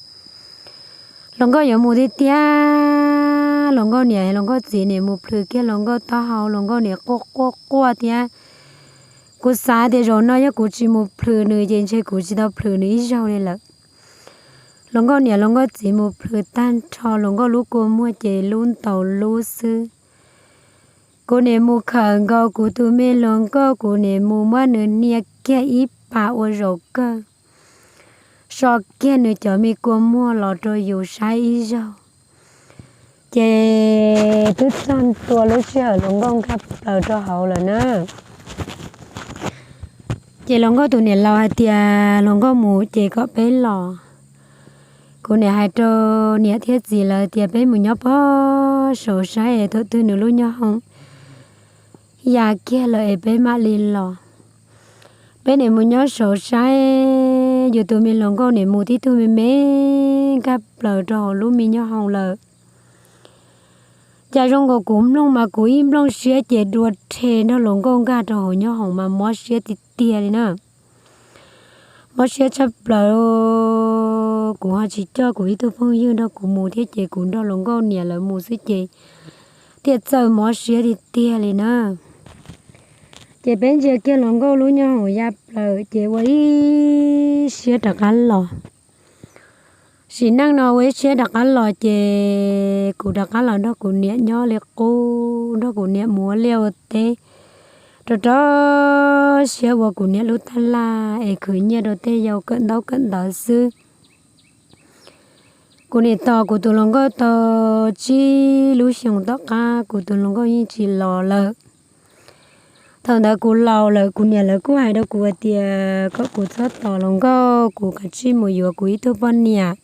Hluas nkauj yuav mus tiag tiag, hluas nkauj niam hluas nkauj txiv niam mus plhws kiag hluas nkauj taub hau, hluas nkauj niam quaj quaj quaj thiab. Kuv xav tias zaum no yog kuv tsis mus plhws nws ces ntshe kuv tsis tau plhws nws ib zaug li lawm. Hluas nkauj niam hluas nkauj txiv mus plhws tag nrho hluas nkauj lub kua muag ces lub ntaus lub xwb. Kuv niam mus khawm nkaus kuv tus me hluas nkauj, kuv niam mus muab nws hnia kiag ib pas ua zaum kawg, so kiag nws cov me kua muag los rau yus saib ib zaug. Ces twb txog ntua lub sij hawm hluas nkauj nkag plaws rau hauv lawm na. Ces hluas nkauj tus niam laus hais tias hluas nkauj mus ces kom peb los. Kuv niam hais rau niam thiab txiv lawv tias peb mus nyob pog saud saib es thaum twg nws lub nyoob hoom ya kiag lawm es peb mam li los. Peb niam mus nyob saud saib, yus tus me hluas nkauj niam mus tib tug me me nkag plaws rau hauv lub me nyoob hoom lawm. Cas zoo nkaus kuv mloog mas kuv ib nplooj siab ces dua rhe nrog hluas nkauj nkag rau hauv nyoob hoom mas mob siab tiag tiag li na. Mob siab tshaj plaws, kuv ho tsis coj kuv ib tug phooj ywg nrog kuv mus thiab ces kuv nrog hluas nkauj niam lawv mus xwb ces thiaj txawj mob siab tiag tiag li na. Ces peb ntsia kiag hluas nkauj lub nyoob hoom ya plaws ces ua ib siab rov qab los. Sim neej no ua ib siab rov qab los ces kuv rov qab los nrog kuv niam nyob li qub, nrog kuv niam mus ua liaj ua teb, rau rau siab ua kuv niam lub tab laj es khwv nyiaj rau tej yau kawm ntaub kawm ntawv xwb. Kuv niam tos kuv tus hluas nkauj tau tsib lub xyoos tom qab kuv tus hluas nkauj yeej tsis los lawm. Thaum ntawd kuv laus lawm, kuv niam lawv kuj hais rau kuv hais tias kom kuv txhob tos hluas nkauj, kuv kav tsij mus yuav kuv ib tug poj niam.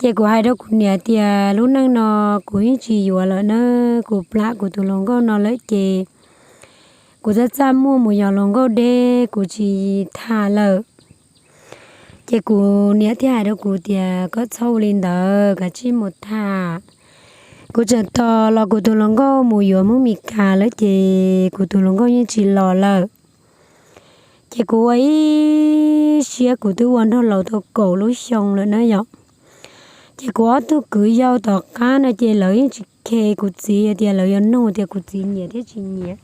Ces kuv hais rau kuv niam tias lub neej no kuv yeej tsis yuav lawm na, kuv plam kuv tus hluas nkauj no lawm ces kuv txaj txaj muag mus yos hluas nkauj deb, kuv tsis tham lawm. Ces kuv niam thiaj hais rau kuv tias kom txhob ua li ntawd, kav tsij mus tham. Kuv tseem tos los kuv tus hluas nkauj mus yuav Hmoob Mes Kas lawm ces kuv tus hluas nkauj yeej tsis los lawm. Ces kuv ua ib siab, kuv twb ua nraug laus tau kaum lub xyoo lawm na yom. Ces kuv ob tug kwv yau tom qab no ces lawv yeej tsis khe kuv txiv tias lawv yuav nug tias kuv txiv nyiam thiab tsis nyiam.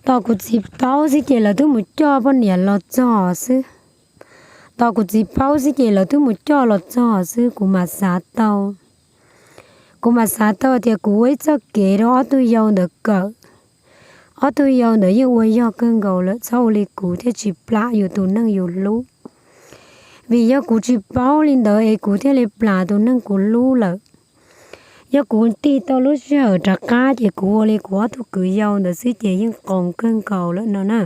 Tos kuv txiv paub xwb ces lawv twb mus coj poj niam los txog xwb. Tos kuv txiv paub xwb ces lawv twb mus coj los txog xwb, kuv mam xav tau. Kuv mam xav tau tias kuv ua ib txoj kev rau ob tug yau ntawd kawm. Ob tug yau ntawd yeej ua yog kawg nkaus lawm, txhob ua li kuv thiaj tsis plam yus tus neeg yus hlub. Vim yog kuv tsis paub li ntawd es kuv thiaj li plam tus neeg kuv hlub lawm. Yog kuv tig tau lub sij hawm rov qab ces kuv ua li kuv ob tug kwv yau ntawd xwb ces yeej qoos kawg nkaus lawm no na.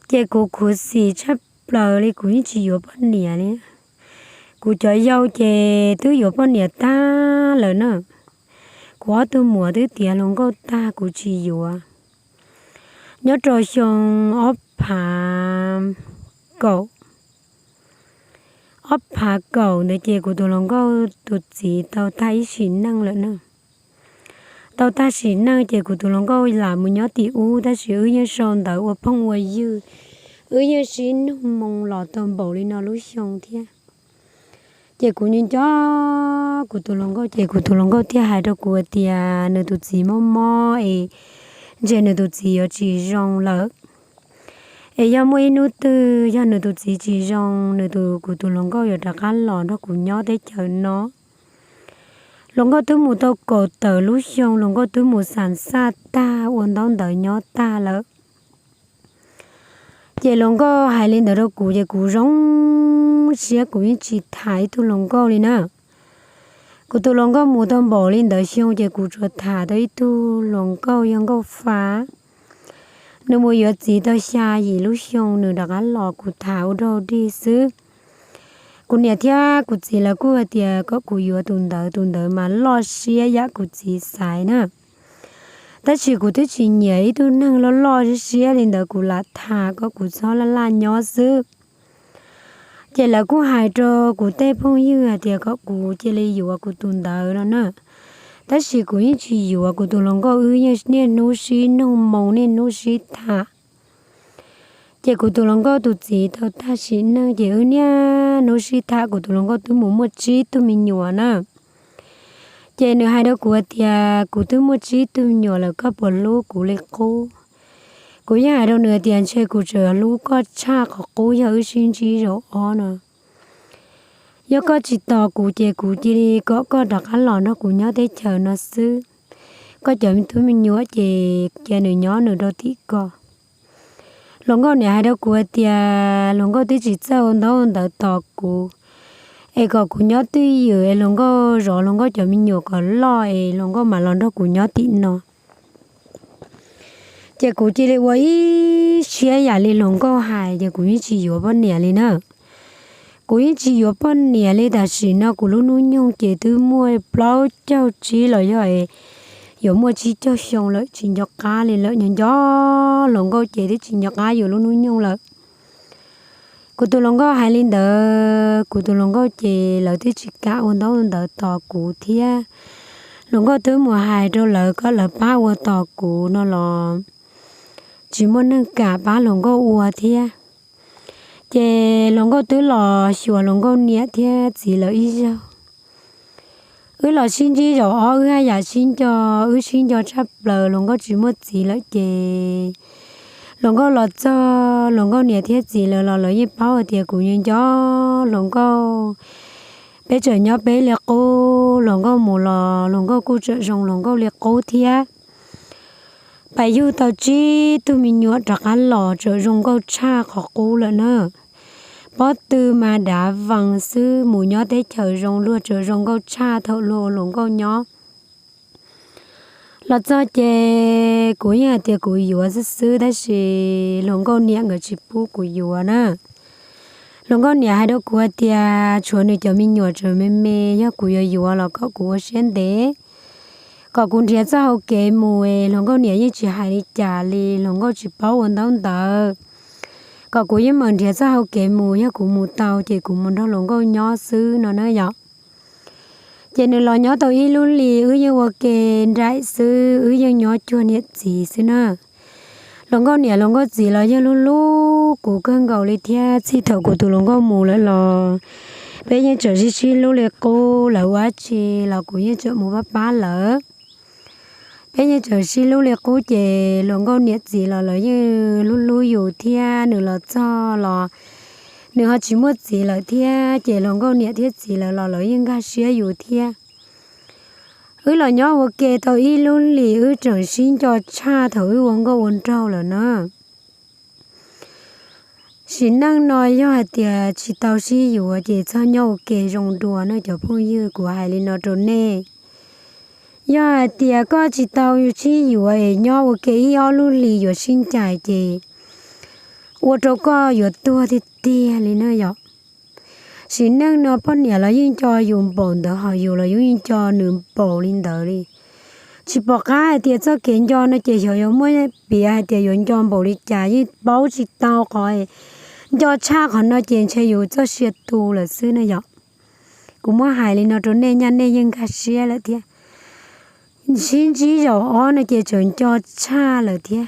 Ces kuv khuv xim tshaj plaws li, kuv yeej tsis yuav poj niam li. Kuv cov yau ces twb yuav poj niam tag lawm na. Kuv ob tug muam twb tiav hluas nkauj tag kuv tsis yuav. Nyob rau xyoo ob phav kaum, ob phav kaum ntawd ces kuv tus hluas nkauj tus txiv tau tag ib sim neej lawm na. Tau tag sim neej ces kuv tus hluas nkauj lam mus nyob tim ub, tab sis wb yeej sau ntawv ua phooj ua ywg, wb yeej sib nug moo los tau npaum li no lub xyoo thiab. Ces kuv nco nco kuv tus hluas nkauj ces kuv tus hluas nkauj thiaj hais rau kuv tias nws tus txiv mob mob es ntshe nws tus txiv yuav tsis zoo lawm. Es yog muaj ib hnub twg yog nws tus txiv tsis zoo, nws tus, kuv tus hluas nkauj yuav rov qab los nrog kuv nyob teb chaws no. Hluas nkauj twb mus tau kaum tawm lub xyoo, hluas nkauj twb mus xam xaj tag ua ntaub ntawv nyob tag lawm. Ces hluas nkauj hais li ntawd rau kuv ces kuv zoo siab, kuv yeej tsis tham ib tug hluas nkauj li na. Kuv tus hluas nkauj mus tau npaum li ntawd xyoo ces kuv tsuas tham tau ib tug hluas nkauj yog nkauj fa. Nws mus yuav txiv tau xya yim lub xyoo nws rov qab los, kuv tham ua dog dig xwb. Kuv niam thiab kuv txiv lawv kuj hais tias kom kuv yuav tus ntawd, tus ntawd mas loj siab yam kuv txiv xaiv na. Tab sis kuv twb tsis nyiam ib tug neeg loj loj siab siab li ntawd, kuv lam tham kom kuv txhob laj laj nyob xwb. Ces lawv kuj hais rau kuv tej phooj ywg hais tias kom kuv cia li yuav kuv tus ntawd no na. Tab sis kuv yeej tsis yuav, kuv tus hluas nkauj wb yeej niaj hnub sib nug moo, niaj hnub sib tham. Ces kuv tus hluas nkauj tus txiv tau tag sim neej ces wb niaj hnub sib tham, kuv tus hluas nkauj twb mus muaj tsib tug me nyuam na. Ces nws hais rau kuv hais tias kuv twb muaj tsib tug me nyuam lawm, koj puas hlub kuv li qub? Kuv yeej hais rau nws tias ntshe kuv tseem hlub koj tshaj qhov qub yog wb sib ntsib zaum ob no. Yog koj tsis tos kuv ces kuv cia li kom koj rov qab los nrog kuv nyob teb chaws no xwb. Koj cov tub me nyuam ces cia nws nyob nws rau tim koj. Hluas nkauj niam hais rau kuv hais tias hluas nkauj twb tsis txawj ua ntaub ua ntawv tos kuv, es kom kuv nyob twj ywm es hluas nkauj zov hluas nkauj cov me nyuam kom loj es hluas nkauj mam los nrog kuv nyob tim no. Ces kuv cia li ua ib siab yam li hluas nkauj hais ces kuv yeej tsis yuav poj niam li na. Kuv yeej tsis yuav poj niam li, tam sim no kuv lub hnub nyoog ces twb muaj plaub caug tsib los yog yuav muaj tsib caug xyoo lawm, tsis nco qab li lawm. Nco nco hluas nkauj ces twb tsis nco qab yus lub hnub nyoog lawm. Kuv tus hluas nkauj hais li ntawd, kuv tus hluas nkauj ces lawv twb tsis kam ua ntaub ua ntawv tos kuv thiab. Hluas nkauj twb mus hais rau lawv kom lawv pab ua tos kuv no los tsis muaj neeg kam pab hluas nkauj ua thiab. Ces hluas nkauj twb los xyuas hluas nkauj niam thiab txiv lawv ib zaug. Wb los sib ntsib zaum ob, wb haj yam sib nco, wb sib nco tshaj plaws. Hluas nkauj tsis muaj txiv lawm ces hluas nkauj los txog, hluas nkauj niam thiab txiv lawv los lawv yeej paub hais tias kuv nco nco hluas nkauj. Peb tseem nyob peb li qub, hluas nkauj mus los hluas nkauj kuj tseem zoo hluas nkauj li qub thiab. pais yug tau tsib tug me nyuam rov qab los txawm zoo nkauj tshaj qhov qub lawm na. Pob tw mas dav vees xwb, mus nyob teb chaws zoo luag txawm zoo nkauj tshaj thaum luag ua hluas nkauj nyob. Los txog ces kuv yeej hais tias kuv yuav xwb xwb, tab sis hluas nkauj niam nkawd tsis pub kuv yuav na. Hluas nkauj niam hais rau kuv hais tias tshuav nws cov me nyuam tseem me me, yog kuv yuav yuav los kom kuv ua siab ntev, kom kuv nrhiav txoj hau kev mus. Hluas nkauj niam yeej tsis hais li cas li, hluas nkauj tsis paub ua ntaub ntawv, kom kuv yeej meem nrhiav txoj hau kev mus, yog kuv mus tau ces kuv mus nrog hluas nkauj nyob xwb no na yom. Ces nws los nyob tau ib lub hlis, wb yeej ua ke nraim xwb, wb yeej nyob cuag niam txiv xwb na. Hluas nkauj niam hluas nkauj txiv los yeej hlub hlub kuv kawg nkaus li thiab. Txij thaum kuv tus hluas nkauj mus lawm los peb yeej tseem sib sib hlub li qub, lawv ua dab tsi los kuv yeej tseem mus pab pab lawv. Peb yeej tseem sib hlub li qub, ces hluas nkauj niam txiv los lawv yeej hlub hlub yus thiab. Nws los txog los nws ho tsis muaj txiv lawm thiab, ces hluas nkauj niam thiab txiv lawv los lawv yeej nkag siab yus thiab. Wb los nyob ua ke tau ib lub hlis, wb tseem sib nco tshaj thaum wb ua nkauj ua nraug lawm na. Sim neej no yog hais tias tsis tau sib yuav ces txhob nyob ua ke zoo dua na cov phooj ywg, kuv hais li no rau nej. Yog hais tias koj tsis tau sib yuav es nyob ua ke ib ob lub hlis yuav sib ncaim ces ua rau koj yuav tuag tiag tiag li na yom. Sim neej no poj niam los yeej nco yus npaum ntawd, ho yus los yus yeej nco nws npaum li ntawd li. Tsis pom qab hais tias txoj kev nco no ces xyov yuav muab piav hais tias yuav nco npaum li cas, yeej paub tsis tau qhov nco tshaj qhov no ces ntshe yus txoj sia tu lawm xwb na yom. Kuv muab hais li no rau nej, nyaj nej yeej nkag siab lawm thiab. Sib ntsib zaum ob no ces tseem nco tshaj lawm thiab.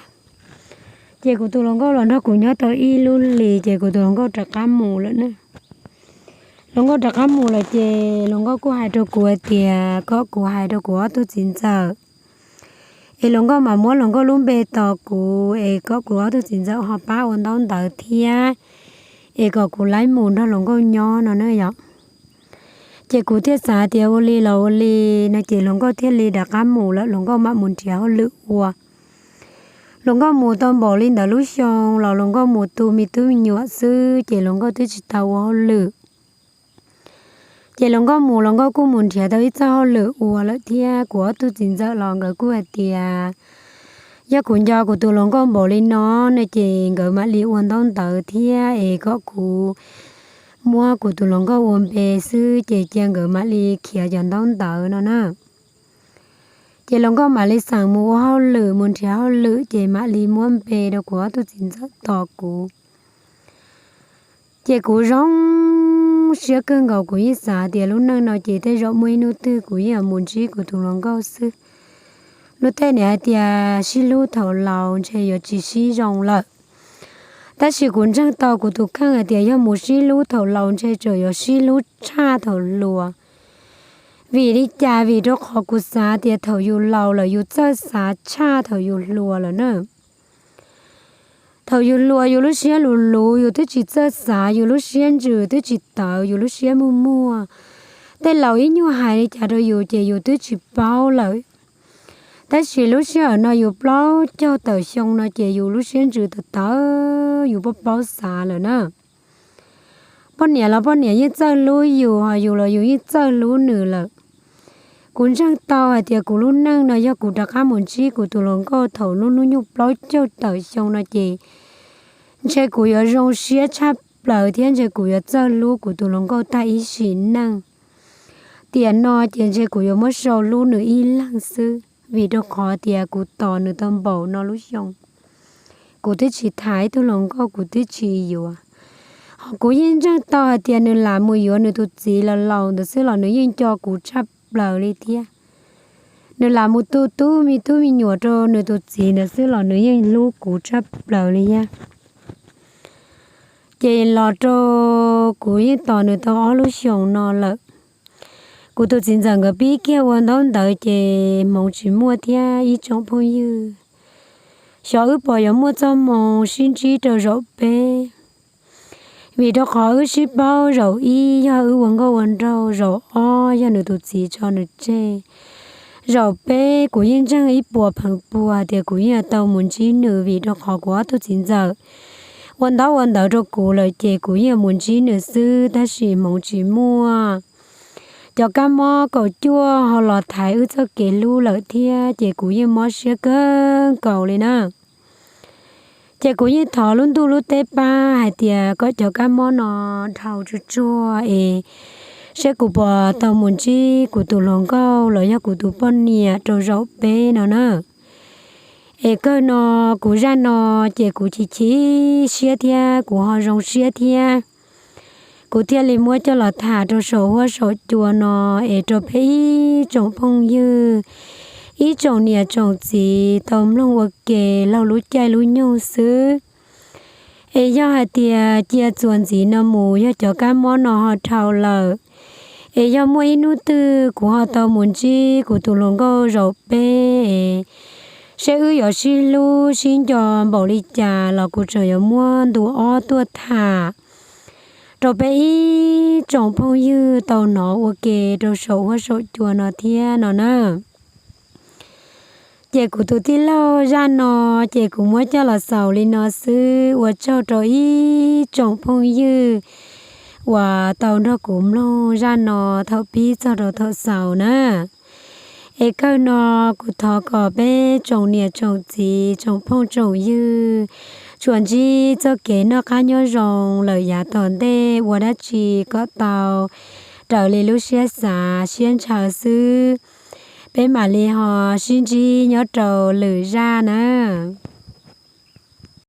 Ces kuv tus hluas nkauj los nrog kuv nyob tau ib lub hlis ces kuv tus hluas nkauj rov qab mus lawm na. Hluas nkauj rov qab mus lawm ces hluas nkauj kuj hais rau kuv hais tias kom kuv hais rau kuv ob tug txiv ntxawm, es hluas nkauj mam muab hluas nkauj lub npe tos kuv, es kom kuv ob tug txiv ntxawm ho pab ua ntaub ntawv thiab, es kom kuv laib mus nrog hluas nkauj nyob no na yom. Ces kuv thiaj xav tias ua li los ua li no ces hluas nkauj thiaj li rov qab mus lawm, hluas nkauj mam mus nrhiav hauj lwm ua. Hluas nkauj mus tau npaum li ntawd lub xyoo los hluas nkauj mus tu me tub me nyuam xwb ces hluas nkauj twb tsis tau ua hauj lwm. Ces hluas nkauj mus, hluas nkauj kuj mus nrhiav tau ib txoj hauj lwm ua lawm thiab. Kuv ob tug txiv ntxawm los nkawd kuj hais tias yog kuv nco kuv tus hluas nkauj npaum li no no ces nkawd mam li ua ntaub ntawv thiab, es kom kuv muab kuv tus hluas nkauj ua npe xwb ces cia nkawd mam li khiav cov ntaub ntawv no na. Ces hluas nkauj mam li xeem mus ua hauj lwm, mus nrhiav hauj lwm ces mam li muab npe rau kuv ob tug txiv ntxawm tos kuv. Ces kuv zoo siab kawg nkaus, kuv yeej xav tias lub neej no ces tej zaum muaj ib hnub twg kuv yeej yuav mus ntsib kuv tus hluas nkauj xwb. Luag tej nim hais tias sib hlub thaum laus ntshe yuav tsis sib zoo lawm, tab sis kuv ntseeg tau kuv tus kheej hais tias yog mus sib hlub thaum laus ntshe tseem yuav sib hlub tshaj thaum hluas. Vim li cas? Vim rau qhov kuv xav tias thaum yus laus lawm yus txawj xav tshaj thaum yus hluas lawm na. Thaum yus hluas yus lub siab luv luv, yus twb tsis txawj xav, yus lub siab ntsws twb tsis tawv, yus lub siab muag muag. Tej laus ib nyuag hais li cas rau yus ces yus twb tsis paub lawm. Tab sis lub sij hawm no yus plaub caug tawm xyoo no ces yus lub siab ntsws tawv tawv, yus paub paub xav lawm na. Poj niam los poj niam yeej txawj hlub yus, ho yus los yus yeej txawj hlub nws lawm. Kuv ntseeg tau hais tias kuv lub neej no yog kuv rov qab mus ntsib kuv tus hluas nkauj thaum lub hnub nyoog plaub caug tawm xyoo no ces ntshe kuv yuav zoo siab tshaj plaws thiab ntshe kuv yuav txawj hlub kuv tus hluas nkauj tag ib sim neej. Tiam no ces ntshe kuv yuav muab sau hlub nws ib leeg xwb, vim rau qhov tias kuv tos nws tau npaum no lub xyoo, kuv twb tsis tham ib tug hluas nkauj, kuv twb tsis yuav. Ho kuv yeej ntseeg tau hais tias nws lam mus yuav nws tus txiv los laus ntawd xwb los nws yeej nco kuv tshaj plaws li thiab. Nws lam mus tu tub me tub me nyuam rau nws tus txiv ntawd xwb los nws yeej hlub kuv tshaj plaws li thiab. Ces los rau kuv yeej tos nws tau ob lub xyoos no lawm. Kuv tus txiv ntxawm nkawd pib kiag ua ntaub ntawv ces hmoov tsis muaj thiab ib tsoom phooj ywg. Xyov wb puas yuav muaj txoj hmoo sib ntsib rau zaum peb, vim rau qhov wb sib paub zaum ib yog wb ua nkauj ua nraug, zaum ob yog nws tus txiv tso nws tseg, zaum peb kuv yeej ntseeg ib puas pheev puas tias kuv yeej tau mus ntsib nws, vim rau qhov kuv ob tug txiv ntxawm ua ntaub ua ntawv rau kuv lawm ces kuv yeej mus ntsib nws xwb, tab sis hmoov tsis muaj. Cov kab mob kaum cuaj ho los thaiv wb txoj kev hlub lawm thiab ces kuv yeej mob siab kawg nkaus li na. Ces kuv yeej thov lub ntuj lub teb pab hais tias kom cov kab mob no dhau tsuag tsuag es saib kuv puas tau mus ntsib kuv tus hluas nkauj los yog kuv tus poj niam rau zaum peb no na. Es kawg no, kuv zaj no ces kuv chim chim siab thiab kuv ho zoo siab thiab. Kuv thiaj li muab coj los tham rau saum huab saum cua no es rau peb ib tsoom phooj ywg, ib tsoom niam tsoom txiv tau mloog ua ke laug lub caij lub nyoog xwb. Es yog hais tias cia txuas ntxiv no mus yog cov kab mob no ho dhau lawm, es yog muaj ib hnub twg kuv ho tau mus ntsib kuv tus hluas nkauj zaum peb es saib wb yuav sib hlub sib nco npaum li cas los kuv tseem yuav muab ntu ob tuaj tham rau peb ib tsoom phooj ywg tau hnov ua ke rau saum huab saum cua no thiab no na. Ces kuv tus tij laug zaj no ces kuv muab coj los xaus li no xwb, ua tsaug rau ib tsoom phooj ywg uas tau nrog kuv mloog zaj no thaum pib txog rau thaum xaus na. Es kawg no, kuv thov kom peb tsoom niam tsoom txiv tsoom phooj tsoom ywg tsuas ntsib txoj kev noj qab nyob zoo lawm yav tom ntej, ua dab tsi kom tau raws li lub siab xav siab ntshaw xwb. Peb mam li ho sib ntsib nyob rau lwm zaj nawb.